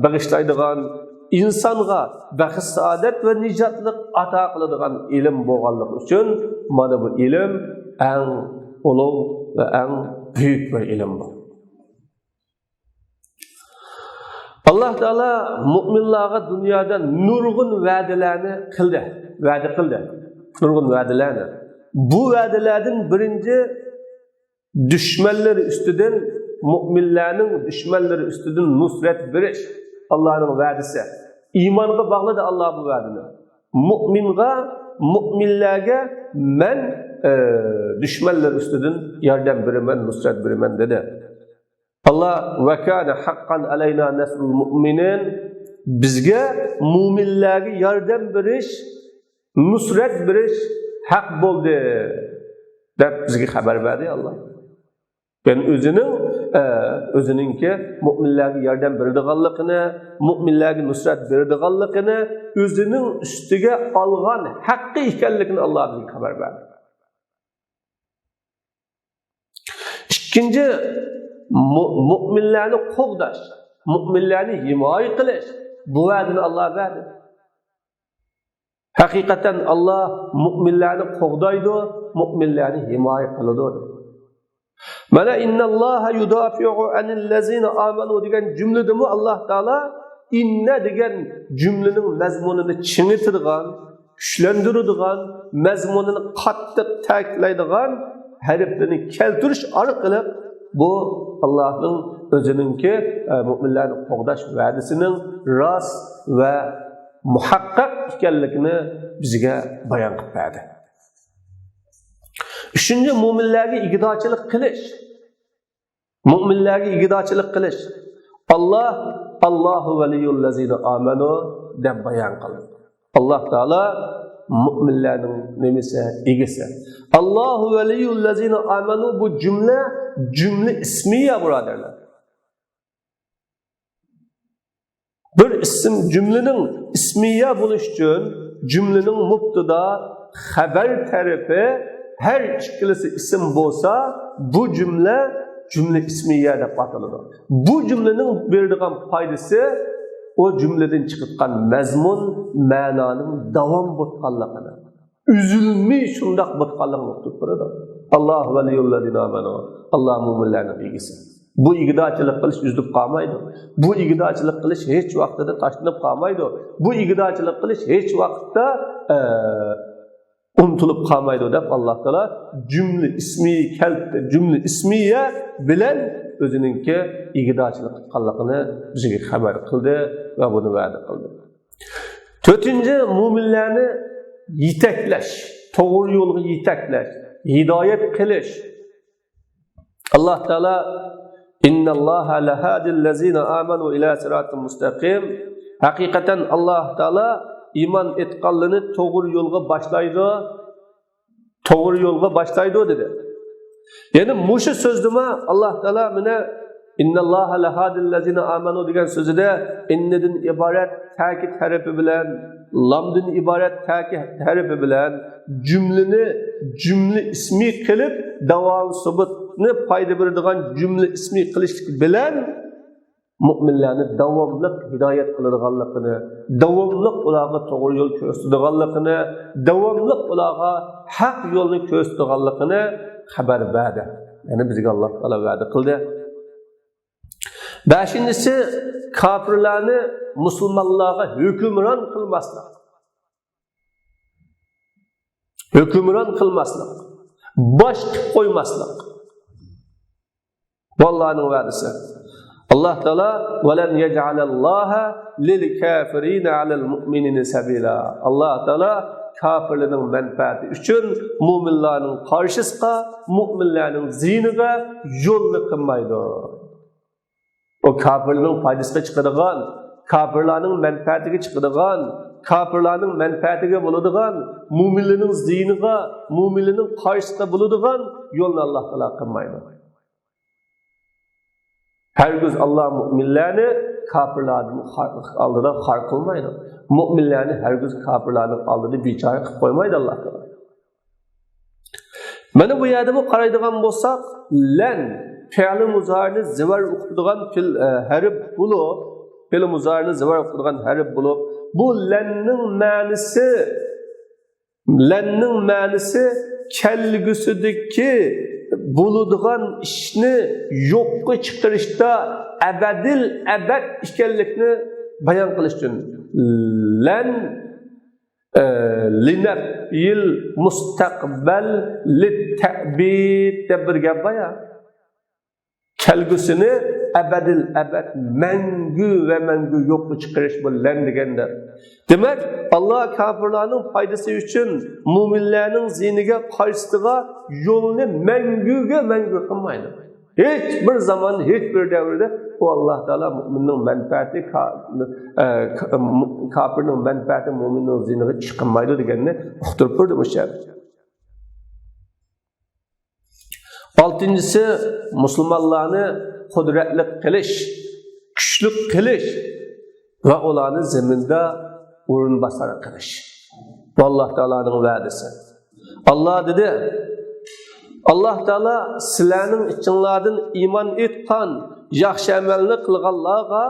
بېغىشلايدىغان، ئىنسانغا بەخت-سائادەت ۋە نىجاتلىق ئاتا قىلىدىغان ئىلىم بولغانلىقى ئۈچۈن، مانا بۇ ئىلىم ئەڭ ئۇلۇغ ۋە ئەڭ بۈيۈك بىر ئىلىم بۇ. ئاللاھ تائالا مۇئمىنلارغا دۇنيادا نۇرغۇن ۋەدىلەرنى قىلدى، ۋەدە قىلدى. نۇرغۇن ۋەدىلەرنى. بۇ ۋەدىلەردىن بىرىنچى، دۈشمەنلىرى ئۈستىدىن، مۇئمىنلەرنىڭ دۈشمەنلىرى ئۈستىدىن نۇسرەت بېرىش. ئاللاھنىڭ ۋەدىسى. ئىمانغا باغلىدى ئاللاھ بۇ ۋەدىنى. مۇئمىنغا، مۇئمىنلەرگە مەن، ئە، دۈشمەنلەر ئۈستىدىن ياردەم بېرىمەن، نۇسرەت بېرىمەن دېدى. ئاللاھ، «ۋە كانە ھەققەن ئەلەينا نەسرۇل مۇئمىنىن»، بىزگە مۇئمىنلەرگە ياردەم بېرىش، نۇسرەت بېرىش ھەق بولدى، دەپ بىزگە خەۋەر بەردى ئاللاھ. يەنى ئۆزىنىڭ، ئە، ئۆزىنىڭكى مۇئمىنلەرگە ياردەم بېرىدىغانلىقىنى، مۇئمىنلەرگە نۇسرەت بېرىدىغانلىقىنى، ئۆزىنىڭ ئۈستىگە ئالغان ھەققى ئىكەنلىكىنى ئاللاھ بىزگە خەۋەر بەردى. ئىككىنچى، مۇ-، مۇئمىنلەرنى قوغداش، مۇئمىنلەرنى ھىمايە قىلىش. بۇ ۋەدىنى ئاللاھ بەردى. ھەقىقەتەن ئاللاھ مۇئمىنلەرنى قوغدايدۇ، مۇئمىنلەرنى ھىمايە قىلىدۇ. مانا، «ئىنناللاھە يۇدافىئۇ ئەنىللەزىنە ئامەنۇ» دېگەن جۈملىدىمۇ ئاللاھ تائالا «ئىننە» دېگەن جۈملىنىڭ مەزمۇنىنى چىڭىتىدىغان، كۈچلەندۈرىدىغان، مەزمۇنىنى قاتتىق تەكىتلەيدىغان ھەرپلىرىنى كەلتۈرۈش ئارقىلىق بۇ ئاللاھنىڭ ئۆزىنىڭكى، ئە، مۇئمىنلارنى قوغداش ۋەدىسىنىڭ راست ۋە مۇھەققەق ئىكەنلىكىنى بىزگە بايان قىلىپ بەردى. ئۈچىنچى، مۇئمىنلەرگە ئىگىدارچىلىق قىلىش. مۇئمىنلەرگە ئىگىدارچىلىق قىلىش. ئاللاھ، «ئاللاھۇ ۋەلىيۇللەزىنە ئامەنۇ» دەپ بايان قىلدى. ئاللاھ تائالا مۇئمىنلەرنىڭ نېمىسى؟ ئىگىسى. «ئاللاھۇ ۋەلىيۇللەزىنە ئامەنۇ» بۇ جۈملە، جۈملە ئىسمىيە، بۇرادەرلەر. بىر ئىسىم جۈملىنىڭ ئىسمىيە بولۇش ئۈچۈن جۈملىنىڭ مۇپتىدا، خەۋەر تەرىپى ھەر ئىككىلىسى ئىسىم بولسا، بۇ جۈملە جۈملە ئىسمىيە دەپ ئاتىلىدۇ. بۇ جۈملىنىڭ بېرىدىغان پايدىسى، ئۇ جۈملىدىن چىقىدىغان مەزمۇن، مەنانىڭ داۋام بولىدىغانلىقىنى، ئۈزۈلمەي شۇنداق بولىدىغانلىقىنى ئۇقتۇرۇپ بېرىدۇ. «ئاللاھۇ ۋەلىيۇللەزىنە ئامەنۇ». ئاللاھ مۇئمىنلەرنىڭ ئىگىسى. بۇ ئىگىدارچىلىق قىلىش ئۈزۈلۈپ قالمايدۇ. بۇ ئىگىدارچىلىق قىلىش ھېچ ۋاقىتتا تاشلىنىپ قالمايدۇ. بۇ ئىگىدارچىلىق قىلىش ھېچ ۋاقىتتا، ئە، ئۇنتۇلۇپ قالمايدۇ دەپ، ئاللاھ تائالا جۈملە ئىسمى كەلتى، جۈملە ئىسمىيە بىلەن ئۆزىنىڭكى ئىگىدارچىلىق قىلغانلىقىنى بىزگە خەۋەر قىلدى ۋە بۇنى ۋەدە قىلدى. تۆتىنچى، مۇئمىنلەرنى يېتەكلەش، توغرا يولغا يېتەكلەش، ھىدايەت قىلىش. ئاللاھ تائالا، «ئىنناللاھە لەھادىللەزىنە ئامەنۇ ئىلە سىراتىن مۇستەقىم». ھەقىقەتەن ئاللاھ تائالا ئىمان ئېيتقانلىرىنى توغرا يولغا باشلايدۇ، توغرا يولغا باشلايدۇ دېدى. يەنى مۇشۇ سۆزدىمۇ ئاللاھ تائالا مانا «ئىنناللاھە لەھادىللەزىنە ئامەنۇ» دېگەن سۆزىدە «ئىننىدىن» ئىبارەت تەكىت ھەرپى بىلەن، «لامدىن» ئىبارەت تەكىت ھەرپى بىلەن جۈملىنى جۈملە ئىسمى قىلىپ، داۋامى سۇبۇتنى پايدا بېرىدىغان جۈملە ئىسمى قىلىشلىق بىلەن مۇئمىنلارنى داۋاملىق ھىدايەت قىلىدىغانلىقىنى، داۋاملىق ئۇلارغا توغرا يول كۆرسىتىدىغانلىقىنى، داۋاملىق ئۇلارغا ھەق يولنى كۆرسىتىدىغانلىقىنى خەۋەر بەردى. يەنى بىزگە ئاللاھ تائالا ۋەدە قىلدى. بەشىنچىسى، كاپىرلارنى مۇسۇلمانلارغا ھۆكۈمران قىلماسلىق. ھۆكۈمران قىلماسلىق، باش قىلىپ قويماسلىق. بۇ ئاللانىڭ ۋەدىسى. ئاللا تائالا، «ۋەلەن يەجئەلەللاھە لىلكافىرىنە ئەلەل مۇئمىنىنە سەبىلا». ئاللا تائالا كاپىرلارنىڭ مەنپەئەتى ئۈچۈن مۇئمىنلارنىڭ قارشىسىغا، مۇئمىنلارنىڭ زىيىنىغا يولنى قىلمايدۇ. ئۇ كاپىرنىڭ پايدىسىغا چىقىدىغان، كاپىرلارنىڭ مەنپەئەتىگە چىقىدىغان، كاپىرلارنىڭ مەنپەئەتىگە بولىدىغان، مۆمىنلەرنىڭ زىيىنىغا، مۆمىنلەرنىڭ قارشىسىغا بولىدىغان يولنى ئاللاھ تائالا قىلمايدۇ. ھەرگىز ئاللاھ مۆمىنلەرنى كاپىرلاردىن خار-، ئالدىدا خار قىلمايدۇ. مۆمىنلەرنى ھەرگىز كاپىرلارنىڭ ئالدىدا بىچارە قىلىپ قويمايدۇ ئاللاھ تائالا. مانا بۇ يەردىمۇ قارايدىغان بولساق، لەن پېئىل مۇزارىنى زىۋار ئوقۇتىدىغان پېئىل، ئە، ھەرپ بولۇپ، پېئىل مۇزارىنى زىۋار ئوقۇتىدىغان ھەرپ بولۇپ، بۇ لەننىڭ مەنىسى، لەننىڭ مەنىسى كەلگۈسىدىكى بولىدىغان ئىشنى يوققا چىقىرىشتا ئەبەدىل ئەبەد ئىكەنلىكىنى بايان قىلىش ئۈچۈن. لەن، ئە، لىنەپيىل مۇستەقبەل لىتتەئبىد دەپ بىر گەپ بار يا. كەلگۈسىنى ئەبەدىل ئەبەد، مەڭگۈ ۋە مەڭگۈ يوققا چىقىرىش بۇ لەن دېگەندە. دېمەك، ئاللاھ كاپىرلارنىڭ پايدىسى ئۈچۈن مۆمىنلەرنىڭ زىيىنىغا، قارشىسىغا يولنى مەڭگۈگە مەڭگۈ قىلمايدۇ. ھېچ بىر زامان، ھېچ بىر دەۋردە ئۇ ئاللاھ تائالا مۆمىننىڭ مەنپەئەتى، كا-، ئە، كا-، مۇ-، كاپىرنىڭ مەنپەئەتى مۆمىننىڭ زىيىنىغا ئىش قىلمايدۇ دېگەننى ئۇقتۇرۇپ بەردى مۇشۇ يەردە. ئالتىنچىسى، مۇسۇلمانلارنى قۇدرەتلىك قىلىش، كۈچلۈك قىلىش ۋە ئۇلارنى زېمىندا ئورۇنباسار قىلىش. بۇ ئاللاھ تائالانىڭ ۋەدىسى. ئاللاھ دېدى، ئاللاھ تائالا سىلەرنىڭ ئىچىڭلاردىن ئىمان ئېيتقان، ياخشى ئەمەلنى قىلغانلارغا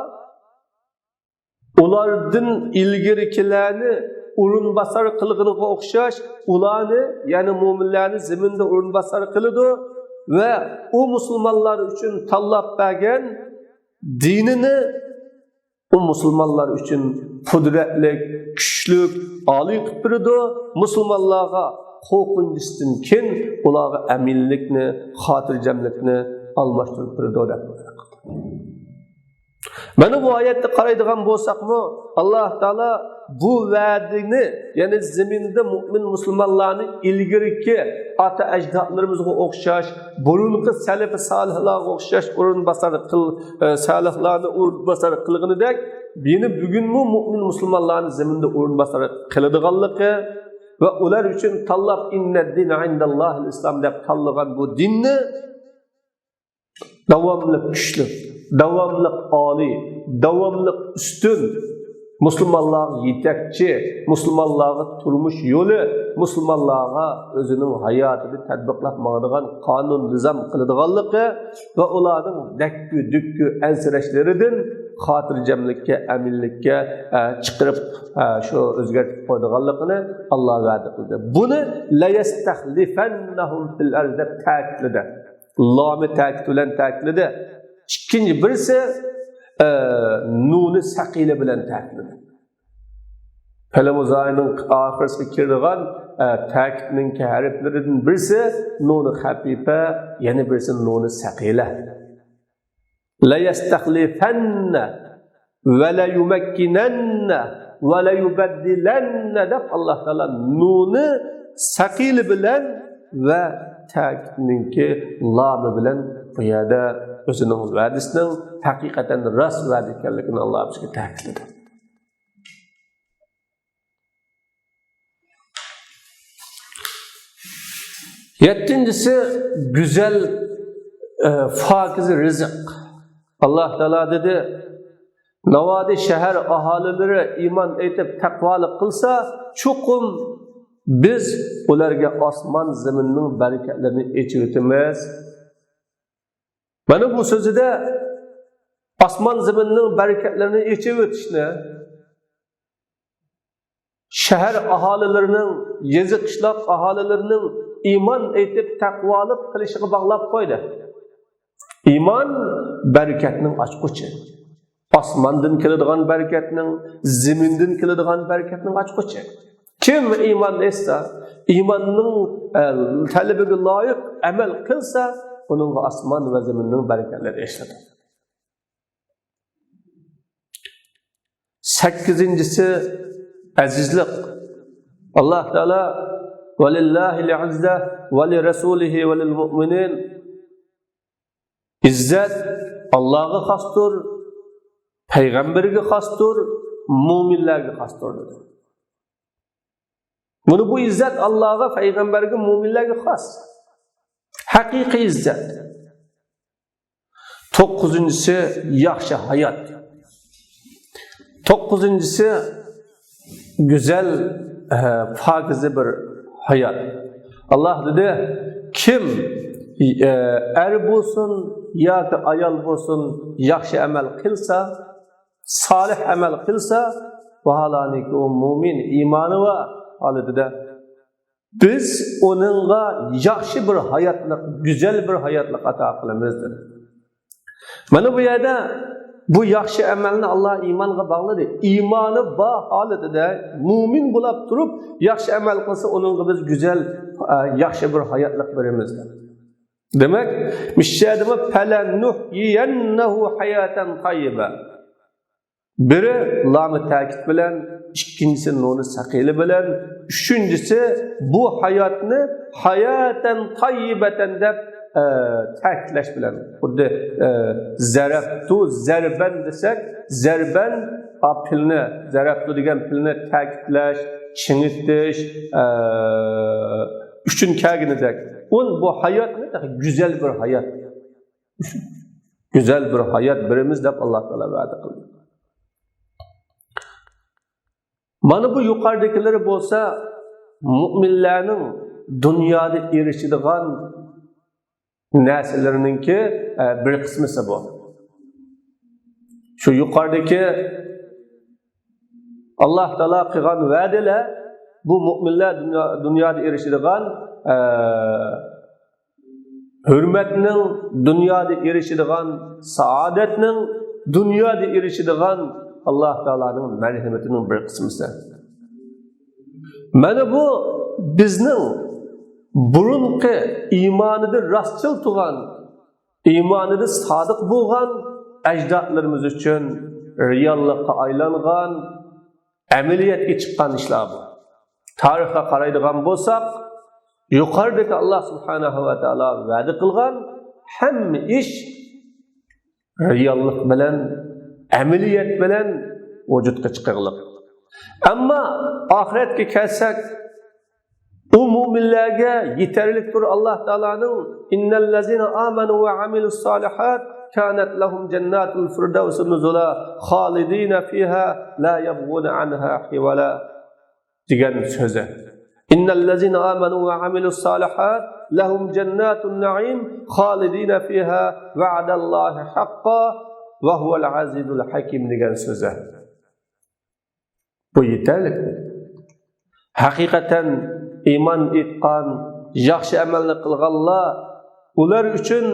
ئۇلاردىن ئىلگىرىكىلەرنى ئورۇنباسار قىلغىنىغا ئوخشاش، ئۇلارنى، يەنى مۆمىنلەرنى زېمىندا ئورۇنباسار قىلىدۇ ۋە ئۇ مۇسۇلمانلار ئۈچۈن تاللاپ بەرگەن دىنىنى ئۇ مۇسۇلمانلار ئۈچۈن قۇدرەتلىك، كۈچلۈك، ئالىي قىلىپ بېرىدۇ. مۇسۇلمانلارغا قورقۇنچتىن كېيىن ئۇلارغا ئەمىنلىكنى، خاتىرجەملىكنى ئالماشتۇرۇپ بېرىدۇ دەپ. مانا بۇ ئايەتتە قارايدىغان بولساقمۇ، ئاللاھ تائالا بۇ ۋەدىنى، يەنى زېمىندا مۆمىن مۇسۇلمانلارنى ئىلگىرىكى ئاتا ئەجدادلىرىمىزغا ئوخشاش، بۇرۇنقى سەلەف سالىھلارغا ئوخشاش ئورۇنباسار قىل-، ئە، سالىھلارنى ئورۇنباسار قىلغىنىدەك، يەنە بۈگۈنمۇ مۆمىن مۇسۇلمانلارنى زېمىندا ئورۇنباسار قىلىدىغانلىقى ۋە ئۇلار ئۈچۈن تاللاپ، «ئىننەددىنە ئىندەللاھىل ئىسلام» دەپ تاللىغان بۇ دىننى داۋاملىق كۈچلۈك، داۋاملىق ئالىي، داۋاملىق ئۈستۈن، مۇسۇلمانلارغا يېتەكچى، مۇسۇلمانلارغا تۇرمۇش يولى، مۇسۇلمانلارغا ئۆزىنىڭ ھاياتىدا تەتبىقلاپ ماڭىدىغان قانۇن نىزام قىلىدىغانلىقى ۋە ئۇلارنىڭ دەككۈ دۈككۈ ئەنسىرەشلىرىدىن خاتىرجەملىككە، ئەمىنلىككە، ئە، چىقىرىپ، ئە، شۇ ئۆزگەرتىپ قويىدىغانلىقىنى ئاللاھ ۋەدە قىلدى. بۇنى «لەيەستەخلىفەننەھۇم فىل ئەرز» دەپ تەكىتلىدى. لامى تەكىت بىلەن تەكىتلىدى. ئىككىنچى بىرسى، ئە، نۇنى سەقىلە بىلەن تەكىتلىدى. پېئىل مۇزارىنىڭ ئاخىرىسىغا كىرىدىغان، ئە، تەكىتنىڭكى ھەرپلىرىدىن بىرسى نۇنى خەپىپە، يەنە بىرسى نۇنى سەقىلە. «لەيەستەخلىفەننە ۋە لەيۇمەككىنەننە ۋە لەيۇبەددىلەننە» دەپ، ئاللاھ تائالا نۇنى سەقىلە بىلەن ۋە تەكىتنىڭكى لامى بىلەن بۇ يەردە ئۆزىنىڭ ۋەدىسىنىڭ ھەقىقەتەن راست ۋەدە ئىكەنلىكىنى ئاللاھ بىزگە تەكىتلىدى. يەتتىنچىسى، گۈزەل، ئە، پاكىز رىزىق. ئاللاھ تائالا دېدى، ناۋادا شەھەر ئاھالىلىرى ئىمان ئېيتىپ تەقۋالىق قىلسا، چوقۇم بىز ئۇلارغا ئاسمان زېمىننىڭ بەرىكەتلىرىنى ئېچىۋېتىمىز. مانا بۇ سۆزىدە ئاسمان زېمىننىڭ بەرىكەتلىرىنى ئېچىۋېتىشنى، شەھەر ئاھالىلىرىنىڭ، يېزا قىشلاق ئاھالىلىرىنىڭ ئىمان ئېيتىپ تەقۋالىق قىلىشىغا باغلاپ قويدى. ئىمان بەرىكەتنىڭ ئاچقۇچى. ئاسماندىن كېلىدىغان بەرىكەتنىڭ، زېمىندىن كېلىدىغان بەرىكەتنىڭ ئاچقۇچى. كىم ئىمان ئېيتسا، ئىماننىڭ، ئە، تەلىپىگە لايىق ئەمەل قىلسا، ئۇنىڭغا ئاسمان ۋە زېمىننىڭ بەرىكەتلىرى ئېچىلىدۇ. سەككىزىنچىسى، ئەزىزلىك. ئاللاھ تائالا، «ۋەلىللاھىل ئىززە ۋەلىرەسۇلىھى ۋەلىلمۇئمىنىن.» ئىززەت ئاللاھقا خاستۇر، پەيغەمبەرگە خاستۇر، مۆمىنلەرگە خاستۇر دېدى. بۇنى، بۇ ئىززەت ئاللاغا، پەيغەمبەرگە، مۆمىنلەرگە خاس. ھەقىقىي ئىززەت. توققۇزىنچىسى، ياخشى ھايات. توققۇزىنچىسى، گۈزەل، ئە، پاكىزە بىر ھايات. ئاللا دېدى، كىم، ئە، ئەر بولسۇن ياكى ئايال بولسۇن، ياخشى ئەمەل قىلسا، سالىھ ئەمەل قىلسا، ۋاھالەنكى ئۇ مۆمىن، ئىمانى بار ھالىتىدە، بىز ئۇنىڭغا ياخشى بىر ھاياتلىق، گۈزەل بىر ھاياتلىق ئاتا قىلىمىز، دېدى. مانا بۇ يەردە بۇ ياخشى ئەمەلنى ئاللا ئىمانغا باغلىدى. ئىمانى بار ھالىتىدە مۆمىن بولاپ تۇرۇپ ياخشى ئەمەل قىلسا، ئۇنىڭغا بىز گۈزەل، ئە، ياخشى بىر ھاياتلىق بېرىمىز. دېمەك، مۇشۇ يەردىمۇ فَلَنُحْيِيَنَّهُ حَيَاةً طَيِّبَةً. بىرى لامى تەكىد بىلەن، ئىككىنچىسى نۇنى سەقىلى بىلەن، ئۈچىنچىسى بۇ ھاياتنى ھاياتەن تاييىبەتەن دەپ، ئە، تەكىتلەش بىلەن. خۇددى، ئە، زەرەبتۇ زەربەن دېسەك، زەربەن، ئا، پىلنى، زەرەبتۇ دېگەن پىلنى تەكىتلەش، چىڭىتىش، ئە، ئۈچۈن كەلگىنىدەك. ئۇن بۇ ھاياتنى تېخى گۈزەل بىر ھايات، گۈزەل بىر ھايات بېرىمىز دەپ ئاللا تائالا ۋەدە قىلدى. مانا بۇ يۇقىرىدىكىلىرى بولسا مۆمىنلەرنىڭ دۇنيادا ئېرىشىدىغان نەرسىلىرىنىڭكى، ئە، بىر قىسمىسى بۇ. شۇ يۇقىرىدىكى ئاللا تائالا قىلغان ۋەدىلەر، بۇ مۆمىنلەر دۇنيا، دۇنيادا ئېرىشىدىغان، ئە، ھۆرمەتنىڭ، دۇنيادا ئېرىشىدىغان سائادەتنىڭ، دۇنيادا ئېرىشىدىغان ئاللا تائالانىڭ مەرھەمىتىنىڭ بىر قىسمىسى. مانا بۇ بىزنىڭ بۇرۇنقى ئىمانىدا راستچىل تۇرغان، ئىمانىدا سادىق بولغان ئەجدادلىرىمىز ئۈچۈن رېئاللىققا ئايلانغان، ئەمەلىيەتكە چىققان ئىشلار بۇ. تارىخقا قارايدىغان بولساق، يۇقىرىدىكى ئاللا سۇبھانەھۇ ۋە تائالا ۋەدە قىلغان ھەممە ئىش رېئاللىق بىلەن، ئەمەلىيەت بىلەن ۋۇجۇدقا چىقىرلىق. ئەمما ئاخىرەتكە كەلسەك، ئۇ مۆمىنلەرگە يېتەرلىكتۇر ئاللا تائالانىڭ، إن الذين آمنوا وعملوا الصالحات كانت لهم جنات الفردوس نزلا خالدين فيها لا يبغون عنها حولا دېگەن سۆزى. إن الذين آمنوا وعملوا الصالحات لهم جنات النعيم خالدين فيها وعد الله حقا وهو العزيز الحكيم دېگەن سۆزى. بۇ يېتەرلىك. ھەقىقەتەن ئىمان ئېيتقان، ياخشى ئەمەلنى قىلغانلار، ئۇلار ئۈچۈن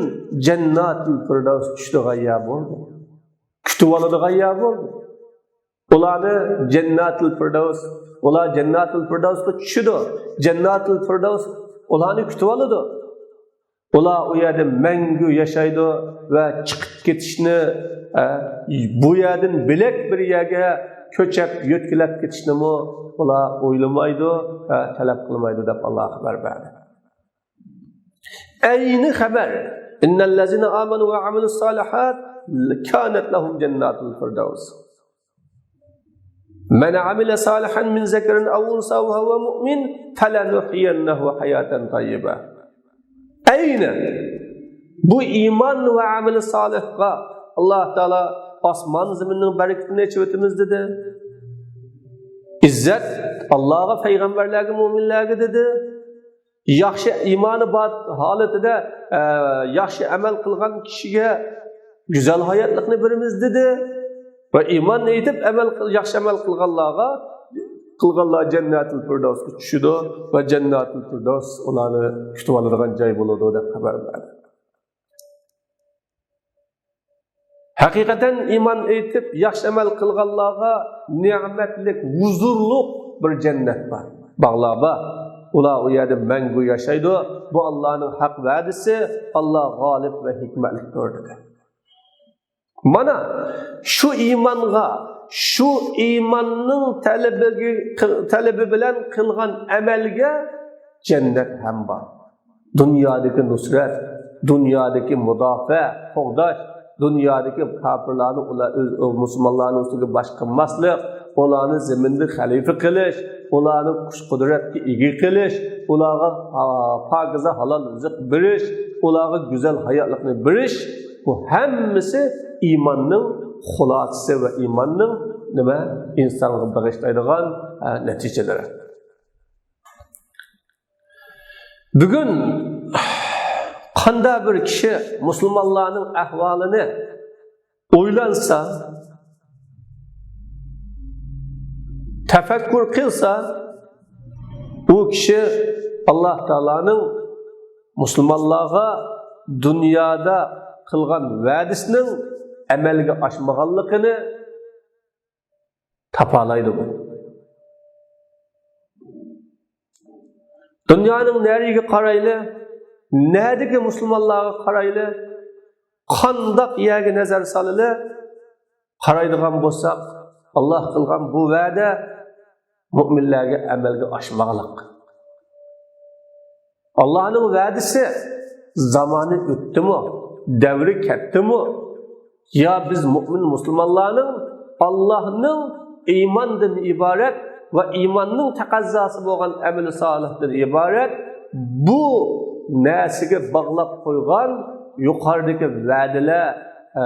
جەنناتۇل فىردەۋس چۈشىدىغان يەر بولدى. كۈتۈۋالىدىغان يەر بولدى. ئۇلارنى جەنناتۇل فىردەۋس، ئۇلار جەنناتۇل فىردەۋسقا چۈشىدۇ. جەنناتۇل فىردەۋس ئۇلارنى كۈتۈۋالىدۇ. ئۇلار ئۇ يەردە مەڭگۈ ياشايدۇ ۋە چىقىپ كېتىشنى، ئە، بۇ يەردىن بۆلەك بىر يەرگە كۆچۈپ، يۆتكىلەپ كېتىشنىمۇ ئۇلار ئويلىمايدۇ ۋە تەلەپ قىلمايدۇ دەپ ئاللا خەۋەر بەردى. ئەينى خەۋەر. إن الذين آمنوا وعملوا الصالحات كانت لهم جنات الفردوس. من عمل صالحا من ذكر أو أنثى وهو مؤمن فلنحيينه حياة طيبة. ئەينى بۇ ئىمان ۋە ئەمەل سالىھقا ئاللا تائالا ئاسمان زېمىننىڭ بەرىكىتىنى ئېچىۋېتىمىز دېدى. ئىززەت ئاللاغا، پەيغەمبەرلەرگە، مۆمىنلەرگە دېدى. ياخشى ئىمانى بار ھالىتىدە، ئە، ياخشى ئەمەل قىلغان كىشىگە گۈزەل ھاياتلىقنى بېرىمىز دېدى. ۋە ئىمان ئېيتىپ ئەمەل قىل-، ياخشى ئەمەل قىلغانلارغا، قىلغانلار جەننەتۇل فىردەۋسقا چۈشىدۇ ۋە جەننەتۇل فىردەۋس ئۇلارنى كۈتۈۋالىدىغان جاي بولىدۇ دەپ خەۋەر بەردى. ھەقىقەتەن ئىمان ئېيتىپ ياخشى ئەمەل قىلغانلارغا نېمەتلىك، ھۇزۇرلۇق بىر جەننەت بار. باغلار بار. ئۇلار ئۇ يەردە مەڭگۈ ياشايدۇ. بۇ ئاللانىڭ ھەق ۋەدىسى، ئاللا غالىب ۋە ھېكمەتلىكتۇر دېدى. مانا شۇ ئىمانغا، شۇ ئىماننىڭ تەلىپىگە، تەلىپى بىلەن قىلغان ئەمەلگە جەننەت ھەم بار. دۇنيادىكى نۇسرەت، دۇنيادىكى مۇداپىئە، قوغداش، دۇنيادىكى كاپىرلارنى ئۇلار ئۆز، ئۆ-، مۇسۇلمانلارنىڭ ئۈستىگە باش قىلماسلىق، ئۇلارنى زېمىندا خەلىپە قىلىش، ئۇلارنى كۈچ-قۇدرەتكە ئىگە قىلىش، ئۇلارغا، ئا، پاكىزە ھالال رىزىق بېرىش، ئۇلارغا گۈزەل ھاياتلىقنى بېرىش، بۇ ھەممىسى ئىماننىڭ خۇلاسىسى ۋە ئىماننىڭ نېمە، ئىنسانغا بېغىشلايدىغان، ئە، نەتىجىلىرى. بۈگۈن قانداق بىر كىشى مۇسۇلمانلارنىڭ ئەھۋالىنى ئويلانسا، تەپەككۇر قىلسا، ئۇ كىشى ئاللاھ تائالانىڭ مۇسۇلمانلارغا دۇنيادا قىلغان ۋەدىسىنىڭ ئەمەلگە ئاشمىغانلىقىنى تاپالايدۇ بۇ. دۇنيانىڭ نەرىگە قارايلى، نەدىكى مۇسۇلمانلارغا قارايلى، قانداق يەرگە نەزەر سالىلى، قارايدىغان بولساق، ئاللاھ قىلغان بۇ ۋەدە مۆمىنلەرگە ئەمەلگە ئاشمىغانلىق. ئاللاھنىڭ ۋەدىسى زامانى ئۆتتىمۇ، دەۋرى كەتتىمۇ؟ يا بىز مۆمىن مۇسۇلمانلارنىڭ ئاللاھنىڭ ئىماندىن ئىبارەت ۋە ئىماننىڭ تەقەززاسى بولغان ئەمەل سالىھدىن ئىبارەت بۇ نەرسىگە باغلاپ قويغان يۇقىرىدىكى ۋەدىلەر، ئە،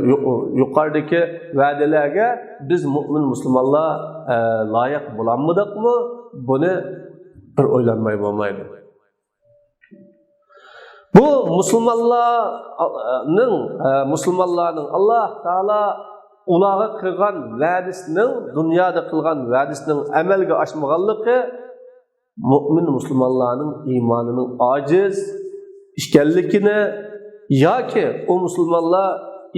يۇ-، يۇقىرىدىكى ۋەدىلەرگە بىز مۆمىن مۇسۇلمانلار، ئە، لايىق بولالمىدۇقمۇ؟ بۇنى بىر ئويلانماي بولمايدۇ. بۇ مۇسۇلمانلارنىڭ، ئە، مۇسۇلمانلارنىڭ ئاللاھ تائالا ئۇلارغا قىلغان ۋەدىسىنىڭ، دۇنيادا قىلغان ۋەدىسىنىڭ ئەمەلگە ئاشمىغانلىقى مۆمىن مۇسۇلمانلارنىڭ ئىمانىنىڭ ئاجىز ئىكەنلىكىنى ياكى ئۇ مۇسۇلمانلار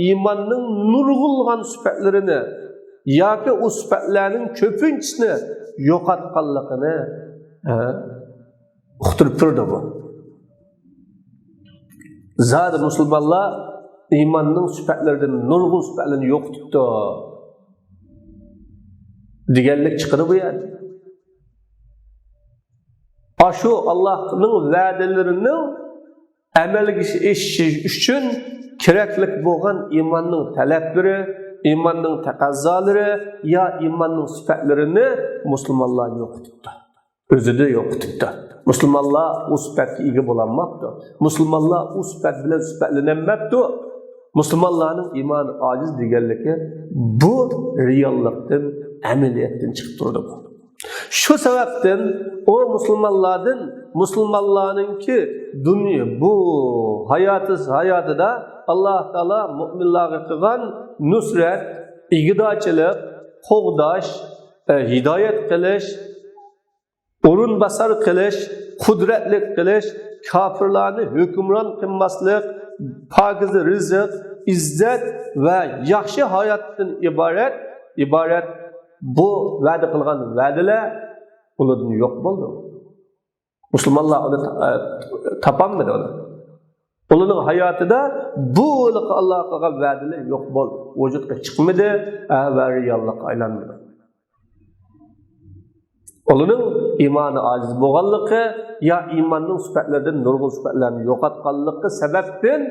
ئىماننىڭ نۇرغۇنلىغان سۈپەتلىرىنى ياكى ئۇ سۈپەتلەرنىڭ كۆپىنچىسىنى يوقاتقانلىقىنى، ھە، ئۇقتۇرۇپ تۇرىدۇ بۇ. زادى مۇسۇلمانلار ئىماننىڭ سۈپەتلىرىدىن نۇرغۇن سۈپەتلىرىنى يوقىتىپتۇ دېگەنلىك چىقىدۇ بۇ يەردە. ئاشۇ ئاللاھنىڭ ۋەدىلىرىنىڭ ئەمەلگە ئېشىشى ئۈچۈن كېرەكلىك بولغان ئىماننىڭ تەلەپلىرى، ئىماننىڭ تەقەززالىرى يا ئىماننىڭ سۈپەتلىرىنى مۇسۇلمانلار يوقىتىپتۇ. ئۆزىدە يوقىتىپتۇ. مۇسۇلمانلار ئۇ سۈپەتكە ئىگە بولالماپتۇ. مۇسۇلمانلار ئۇ سۈپەت بىلەن سۈپەتلىنەلمەپتۇ. مۇسۇلمانلارنىڭ ئىمانى ئاجىز دېگەنلىكى بۇ رېئاللىقتىن، ئەمەلىيەتتىن چىقىپ تۇرىدۇ بۇ. شۇ سەۋەبتىن ئۇ مۇسۇلمانلاردىن، مۇسۇلمانلارنىڭكى دۇنيا، بۇ ھاياتى، ھاياتىدا ئاللاھ تائالا مۆمىنلارغا قىلغان نۇسرەت، ئىگىدارچىلىق، قوغداش، ئە، ھىدايەت قىلىش، ئورۇنباسار قىلىش، قۇدرەتلىك قىلىش، كاپىرلارنى ھۆكۈمران قىلماسلىق، پاكىزە رىزىق، ئىززەت ۋە ياخشى ھاياتتىن ئىبارەت، ئىبارەت بۇ ۋەدە قىلغان ۋەدىلەر ئۇلاردىن يوق بولدى. مۇسۇلمانلار ئۇنى تا-، ئە، تاپالمىدى ئۇنى. ئۇلارنىڭ ھاياتىدا بۇ ھېلىقى ئاللاھ قىلغان ۋەدىلەر يوق بول، ۋۇجۇدقا چىقمىدى، ئە، ۋە رېئاللىققا ئايلانمىدى. ئۇلارنىڭ ئىمانى ئاجىز بولغانلىقى يا ئىماننىڭ سۈپەتلىرىدىن نۇرغۇن سۈپەتلەرنى يوقاتقانلىقى سەۋەبتىن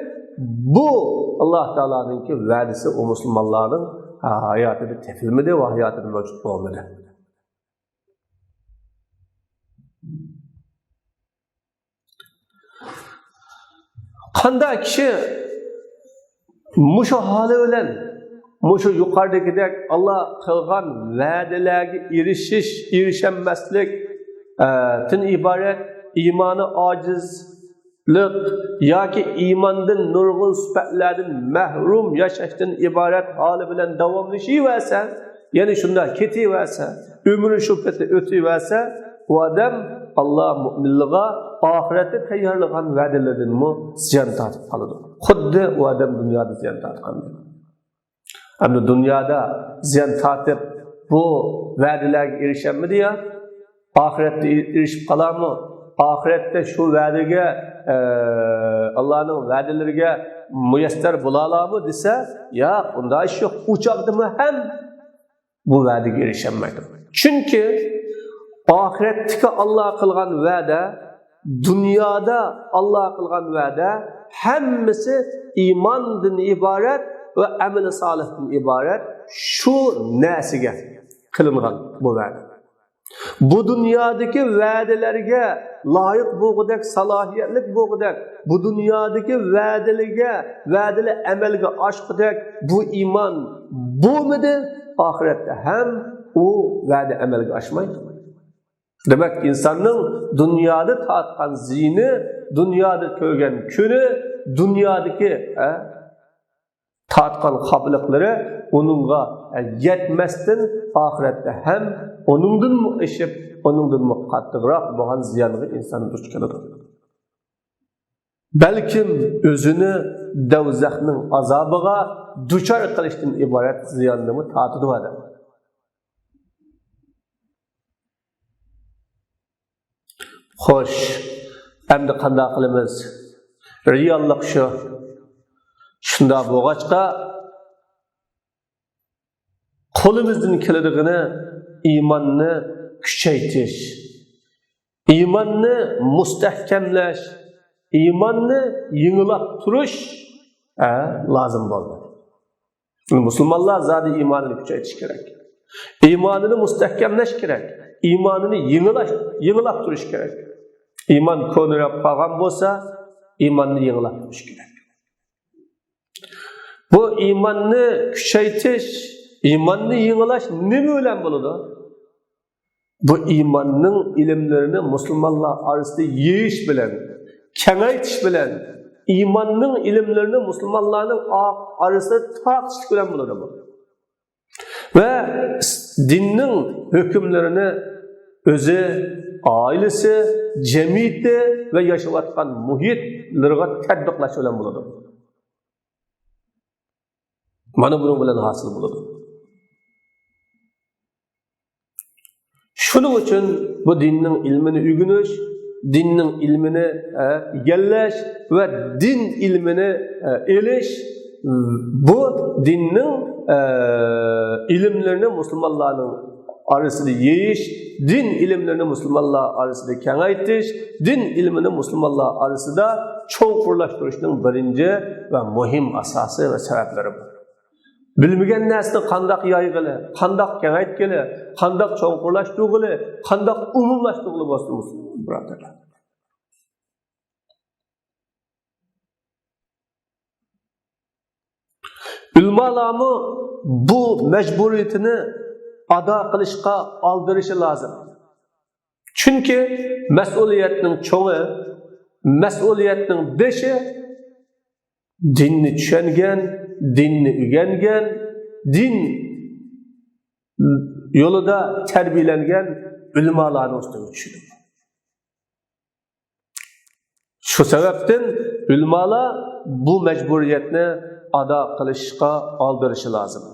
بۇ ئاللاھ تائالانىڭكى ۋەدىسى ئۇ مۇسۇلمانلارنىڭ ھاياتىدا تېپىلمىدى ۋە ھاياتىدا مەۋجۇت بولمىدى. قانداق كىشى مۇشۇ ھالى بىلەن، مۇشۇ يۇقىرىدىكىدەك ئاللاھ قىلغان ۋەدىلەرگە ئېرىشىش، ئېرىشەلمەسلىك، ئە، تىن ئىبارەت ئىمانى ئاجىزلىق ياكى ئىماندىن نۇرغۇن سۈپەتلەردىن مەھرۇم ياشاشتىن ئىبارەت ھالى بىلەن داۋاملىشىۋەرسە، يەنى شۇنداق كېتىۋەرسە، ئۆمرى شۇ پېتى ئۆتۈۋەرسە، ئۇ ئادەم ئاللاھ مۆمىنلىرىگە ئاخىرەتتە تەييارلىغان ۋەدىلىرىدىنمۇ زىيان تارتىپ قالىدۇ. خۇددى ئۇ ئادەم دۇنيادا زىيان تارتقاندەك. ئەمدى دۇنيادا زىيان تارتىپ، بۇ ۋەدىلەرگە ئېرىشەلمىدى يا، ئاخىرەتتە ئېرىشىپ قالارمۇ؟ ئاخىرەتتە شۇ ۋەدىگە، ئە، ئاللاھنىڭ ۋەدىلىرىگە مۇيەسسەر بولالارمۇ دېسە، ياق، ئۇنداق ئىش يوق. ئۇ چاغدىمۇ ھەم بۇ ۋەدىگە ئېرىشەلمەيدۇ. چۈنكى ئاخىرەتتىكى ئاللاھ قىلغان ۋەدە دۇنيادا ئاللا قىلغان ۋەدە ھەممىسى ئىماندىن ئىبارەت ۋە ئەمەل سالىھتىن ئىبارەت شۇ نەرسىگە قىلىنغان بۇ ۋەدە. بۇ دۇنيادىكى ۋەدىلەرگە لايىق بولغۇدەك، سالاھىيەتلىك بولغۇدەك، بۇ دۇنيادىكى ۋەدىلىگە، ۋەدىلەر ئەمەلگە ئاشقۇدەك بۇ ئىمان بولمىدى، ئاخىرەتتە ھەم ئۇ ۋەدە ئەمەلگە ئاشمايدۇ. دېمەك، ئىنساننىڭ دۇنيادا تارتقان زىيىنى، دۇنيادا كۆرگەن كۈنى، دۇنيادىكى، ھە، تارتقان خاپىلىقلىرى ئۇنىڭغا يەتمەستىن، ئاخىرەتتە ھەم ئۇنىڭدىنمۇ ئېشىپ، ئۇنىڭدىنمۇ قاتتىقراق بولغان زىيانغا ئىنسان دۇچ كېلىدۇ. بەلكىم ئۆزىنى دوزاخنىڭ ئازابىغا دۇچار قىلىشتىن ئىبارەت زىياننىمۇ تارتىدۇ ئادەم. خوش، ئەمدى قانداق قىلىمىز؟ رېئاللىق شۇ. شۇنداق بولغاچقا، قولىمىزدىن كېلىدىغىنى ئىماننى كۈچەيتىش، ئىماننى مۇستەھكەملەش، ئىماننى يېڭىلاپ تۇرۇش، ھە، لازىم بولدى. مۇسۇلمانلار زادى ئىمانىنى كۈچەيتىش كېرەك. ئىمانىنى مۇستەھكەملەش كېرەك. ئىمانىنى يېڭىلاش، يېڭىلاپ تۇرۇش كېرەك. ئىمان كونىراپ قالغان بولسا، ئىماننى يېڭىلاپ تۇرۇش كېرەك. بۇ ئىماننى كۈچەيتىش، ئىماننى يېڭىلاش نېمە بىلەن بولىدۇ؟ بۇ ئىماننىڭ ئىلىملىرىنى مۇسۇلمانلار ئارىسىدا يېيىش بىلەن، كېڭەيتىش بىلەن، ئىماننىڭ ئىلىملىرىنى مۇسۇلمانلارنىڭ ئا-، ئارىسىدا تارقىتىشلىق بىلەن بولىدۇ بۇ. ۋە دىننىڭ ھۆكۈملىرىنى ئۆزى، ئائىلىسى، جەمئىيىتى ۋە ياشاۋاتقان مۇھىتلىرىغا تەتبىقلاش بىلەن بولىدۇ. مانا بۇنىڭ بىلەن ھاسىل بولىدۇ. شۇنىڭ ئۈچۈن بۇ دىننىڭ ئىلمىنى ئۆگىنىش، دىننىڭ ئىلمىنى، ئە، ئىگىلەش ۋە دىن ئىلمىنى، ئە، ئېلىش، بۇ دىننىڭ، ئە، ئىلىملىرىنى مۇسۇلمانلارنىڭ ئارىسىدا يېيىش، دىن ئىلىملىرىنى مۇسۇلمانلار ئارىسىدا كېڭەيتىش، دىن ئىلمىنى مۇسۇلمانلار ئارىسىدا چوڭقۇرلاشتۇرۇشنىڭ بىرىنچى ۋە مۇھىم ئاساسى ۋە سەۋەبلىرى بۇ. بىلمىگەن نەرسىنى قانداق يايغىلى، قانداق كېڭەيتكىلى، قانداق چوڭقۇرلاشتۇرغىلى، قانداق ئومۇملاشتۇرغىلى بولسۇن، مۇسۇلمان بۇرادەرلەر. ئۆلىمالارمۇ بۇ مەجبۇرىيىتىنى ئادا قىلىشقا ئالدىرىشى لازىم. چۈنكى مەسئۇلىيەتنىڭ چوڭى، مەسئۇلىيەتنىڭ بېشى دىننى چۈشەنگەن، دىننى ئۆگەنگەن، دىن يولىدا تەربىيەلەنگەن ئۆلىمالارنىڭ ئۈستىگە چۈشىدۇ. شۇ سەۋەبتىن ئۆلىمالار بۇ مەجبۇرىيەتنى ئادا قىلىشقا ئالدىرىشى لازىم.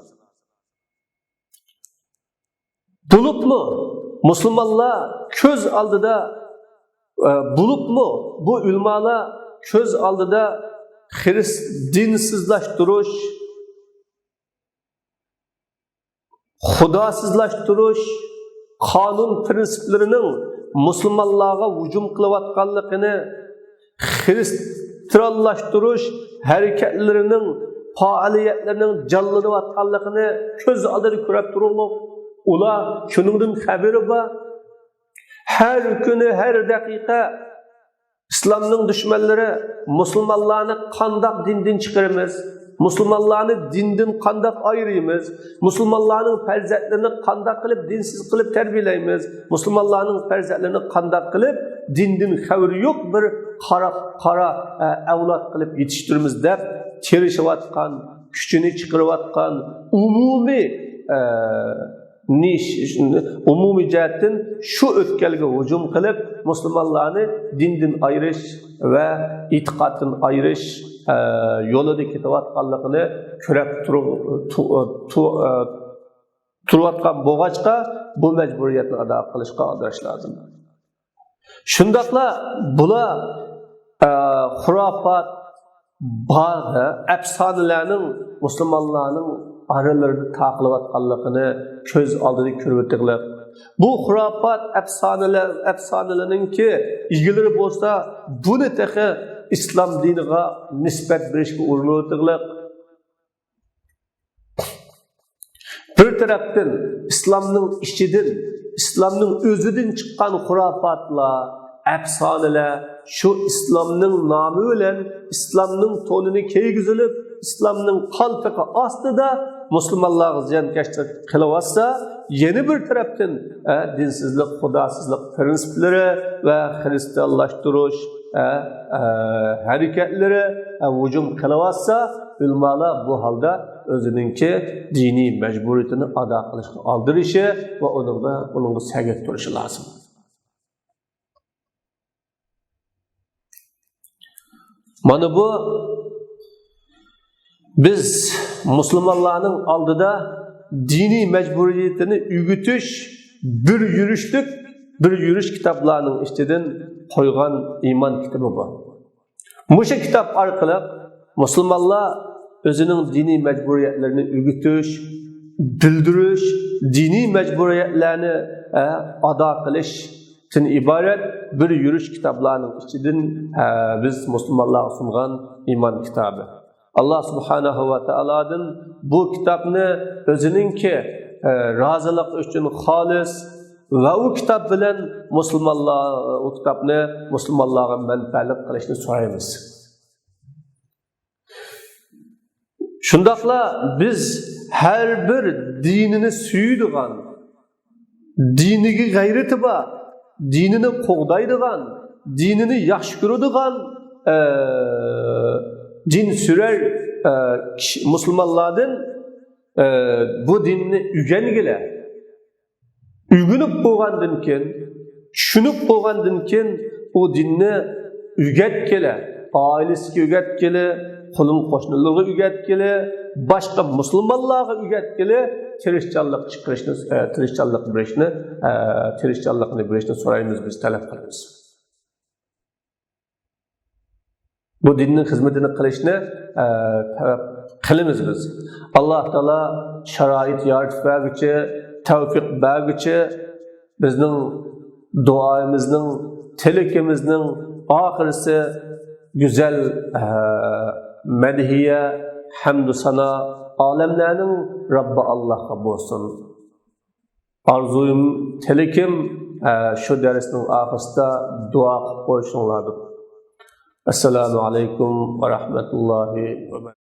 بولۇپمۇ مۇسۇلمانلار كۆز ئالدىدا، ئە، بولۇپمۇ بۇ ئۆلىمالار كۆز ئالدىدا خىرىس-، دىنسىزلاشتۇرۇش، خۇداسىزلاشتۇرۇش، قانۇن پىرىنسىپلىرىنىڭ مۇسۇلمانلارغا ھۇجۇم قىلىۋاتقانلىقىنى، خىرىستىرانلاشتۇرۇش ھەرىكەتلىرىنىڭ، پائالىيەتلىرىنىڭ جانلىنىۋاتقانلىقىنى كۆز ئالدىدا كۆرۈپ تۇرۇڭلار. ئۇلار شۇنىڭدىن خەۋىرى بار. ھەر كۈنى، ھەر دەقىقە ئىسلامنىڭ دۈشمەنلىرى مۇسۇلمانلارنى قانداق دىندىن چىقىرىمىز؟ مۇسۇلمانلارنى دىندىن قانداق ئايرىيمىز؟ مۇسۇلمانلارنىڭ پەرزەنتلىرىنى قانداق قىلىپ دىنسىز قىلىپ تەربىيەلەيمىز؟ مۇسۇلمانلارنىڭ پەرزەنتلىرىنى قانداق قىلىپ دىندىن خەۋىرى يوق بىر قارا، قارا، ئە، ئەۋلاد قىلىپ يېتىشتۈرىمىز دەپ تىرىشىۋاتقان، كۈچىنى چىقىرىۋاتقان ئومۇمىي، ئە، نىش-، ئومۇمىي جەھەتتىن شۇ ئۆتكەلگە ھۇجۇم قىلىپ، مۇسۇلمانلارنى دىندىن ئايرىش ۋە ئېتىقادتىن ئايرىش، ئە، يولىدا كېتىۋاتقانلىقىنى كۆرۈپ تۇرۇ-، تۇ-، تۇ-، ئە، تۇرۇۋاتقان بولغاچقا، بۇ مەجبۇرىيەتنى ئادا قىلىشقا ئالدىراش لازىم. شۇنداقلا بۇلار، ئە، خۇراپات، بار، ئەپسانىلەرنىڭ مۇسۇلمانلارنىڭ ئارىلىرىدا تارقىلىۋاتقانلىقىنى كۆز ئالدىدا كۆرۈۋېتىغلىق. بۇ خۇراپات، ئەپسانىلەر، ئەپسانىلەرنىڭكى ئىگىلىرى بولسا بۇنى تېخى ئىسلام دىنىغا نىسبەت بېرىشكە ئۇرۇنۇۋېتىغلىق. بىر تەرەپتىن ئىسلامنىڭ ئىچىدىن، ئىسلامنىڭ ئۆزىدىن چىققان خۇراپاتلار، ئەپسانىلەر شۇ ئىسلامنىڭ نامى بىلەن ئىسلامنىڭ تونىنى كىيگۈزۈلۈپ، ئىسلامنىڭ قالپىقى ئاستىدا مۇسۇلمانلارغا زىيانكەشلىك قىلىۋاتسا، يەنە بىر تەرەپتىن، ئە، دىنسىزلىق، خۇداسىزلىق پىرىنسىپلىرى ۋە خىرىستىيانلاشتۇرۇش، ئە، ئە، ھەرىكەتلىرى، ئە، ھۇجۇم قىلىۋاتسا، ئۆلىمالار بۇ ھالدا ئۆزىنىڭكى دىنىي مەجبۇرىيىتىنى ئادا قىلىشقا ئالدىرىشى ۋە ئۇنىڭدا، ئۇنىڭغا سەگەك تۇرۇشى لازىم. مانا بۇ بىز مۇسۇلمانلارنىڭ ئالدىدا دىنىي مەجبۇرىيىتىنى ئۆگىتىش بىر يۈرۈشلۈك، بىر يۈرۈش كىتابلارنىڭ ئىچىدىن قويغان ئىمان كىتابى بۇ. مۇشۇ كىتاب ئارقىلىق مۇسۇلمانلار ئۆزىنىڭ دىنىي مەجبۇرىيەتلىرىنى ئۆگىتىش، بىلدۈرۈش، دىنىي مەجبۇرىيەتلەرنى، ئە، ئادا قىلىشتىن ئىبارەت بىر يۈرۈش كىتابلارنىڭ ئىچىدىن، ئە، بىز مۇسۇلمانلارغا سۇنغان ئىمان كىتابى. ئاللا سۇبھانەھۇ ۋە تائالادىن بۇ كىتابنى ئۆزىنىڭكى، ئە، رازىلىقى ئۈچۈن خالىس ۋە ئۇ كىتاب بىلەن مۇسۇلمانلار، ئۇ كىتابنى مۇسۇلمانلارغا مەنپەئەتلىك قىلىشنى سورايمىز. شۇنداقلا بىز ھەر بىر دىنىنى سۆيىدىغان، دىنىگە غەيرىتى بار، دىنىنى قوغدايدىغان، دىنىنى ياخشى كۆرىدىغان، ئە، دىنسۆيەر، ئە، كىشى، مۇسۇلمانلاردىن، ئە، بۇ دىننى ئۆگەنگىلى. ئۆگىنىپ بولغاندىن كېيىن، چۈشىنىپ بولغاندىن كېيىن، ئۇ دىننى ئۆگەتكىلى، ئائىلىسىگە ئۆگەتكىلى، قولۇم قوشنىلىرىغا ئۆگەتكىلى، باشقا مۇسۇلمانلارغا ئۆگەتكىلى تىرىشچانلىق چىقىرىشنى، ئە، تىرىشچانلىق بېرىشنى، ئە، تىرىشچانلىقنى بېرىشنى سورايمىز، بىز تەلەپ قىلىمىز. بۇ دىننىڭ خىزمىتىنى قىلىشنى، ئە، تەلەپ قىلىمىز بىز. ئاللا تائالا شارائىت يارىتىپ بەرگۈچى، تەۋپىق بەرگۈچى، بىزنىڭ دۇئايىمىزنىڭ، تىلىكىمىزنىڭ ئاخىرىسى گۈزەل، ئە، مەدھىيە، ھەمدۇ سانا ئالەملەرنىڭ رەببى ئاللاھقا بولسۇن. ئارزۇيۇم، تىلىكىم، ئە، شۇ دەرسنىڭ ئاخىرىسىدا دۇئا قىلىپ قويۇشۇڭلاردۇر. ئەسسالامۇ ئەلەيكۇم ۋە رەھمەتۇللاھى ۋە بەرىكاتۇھ.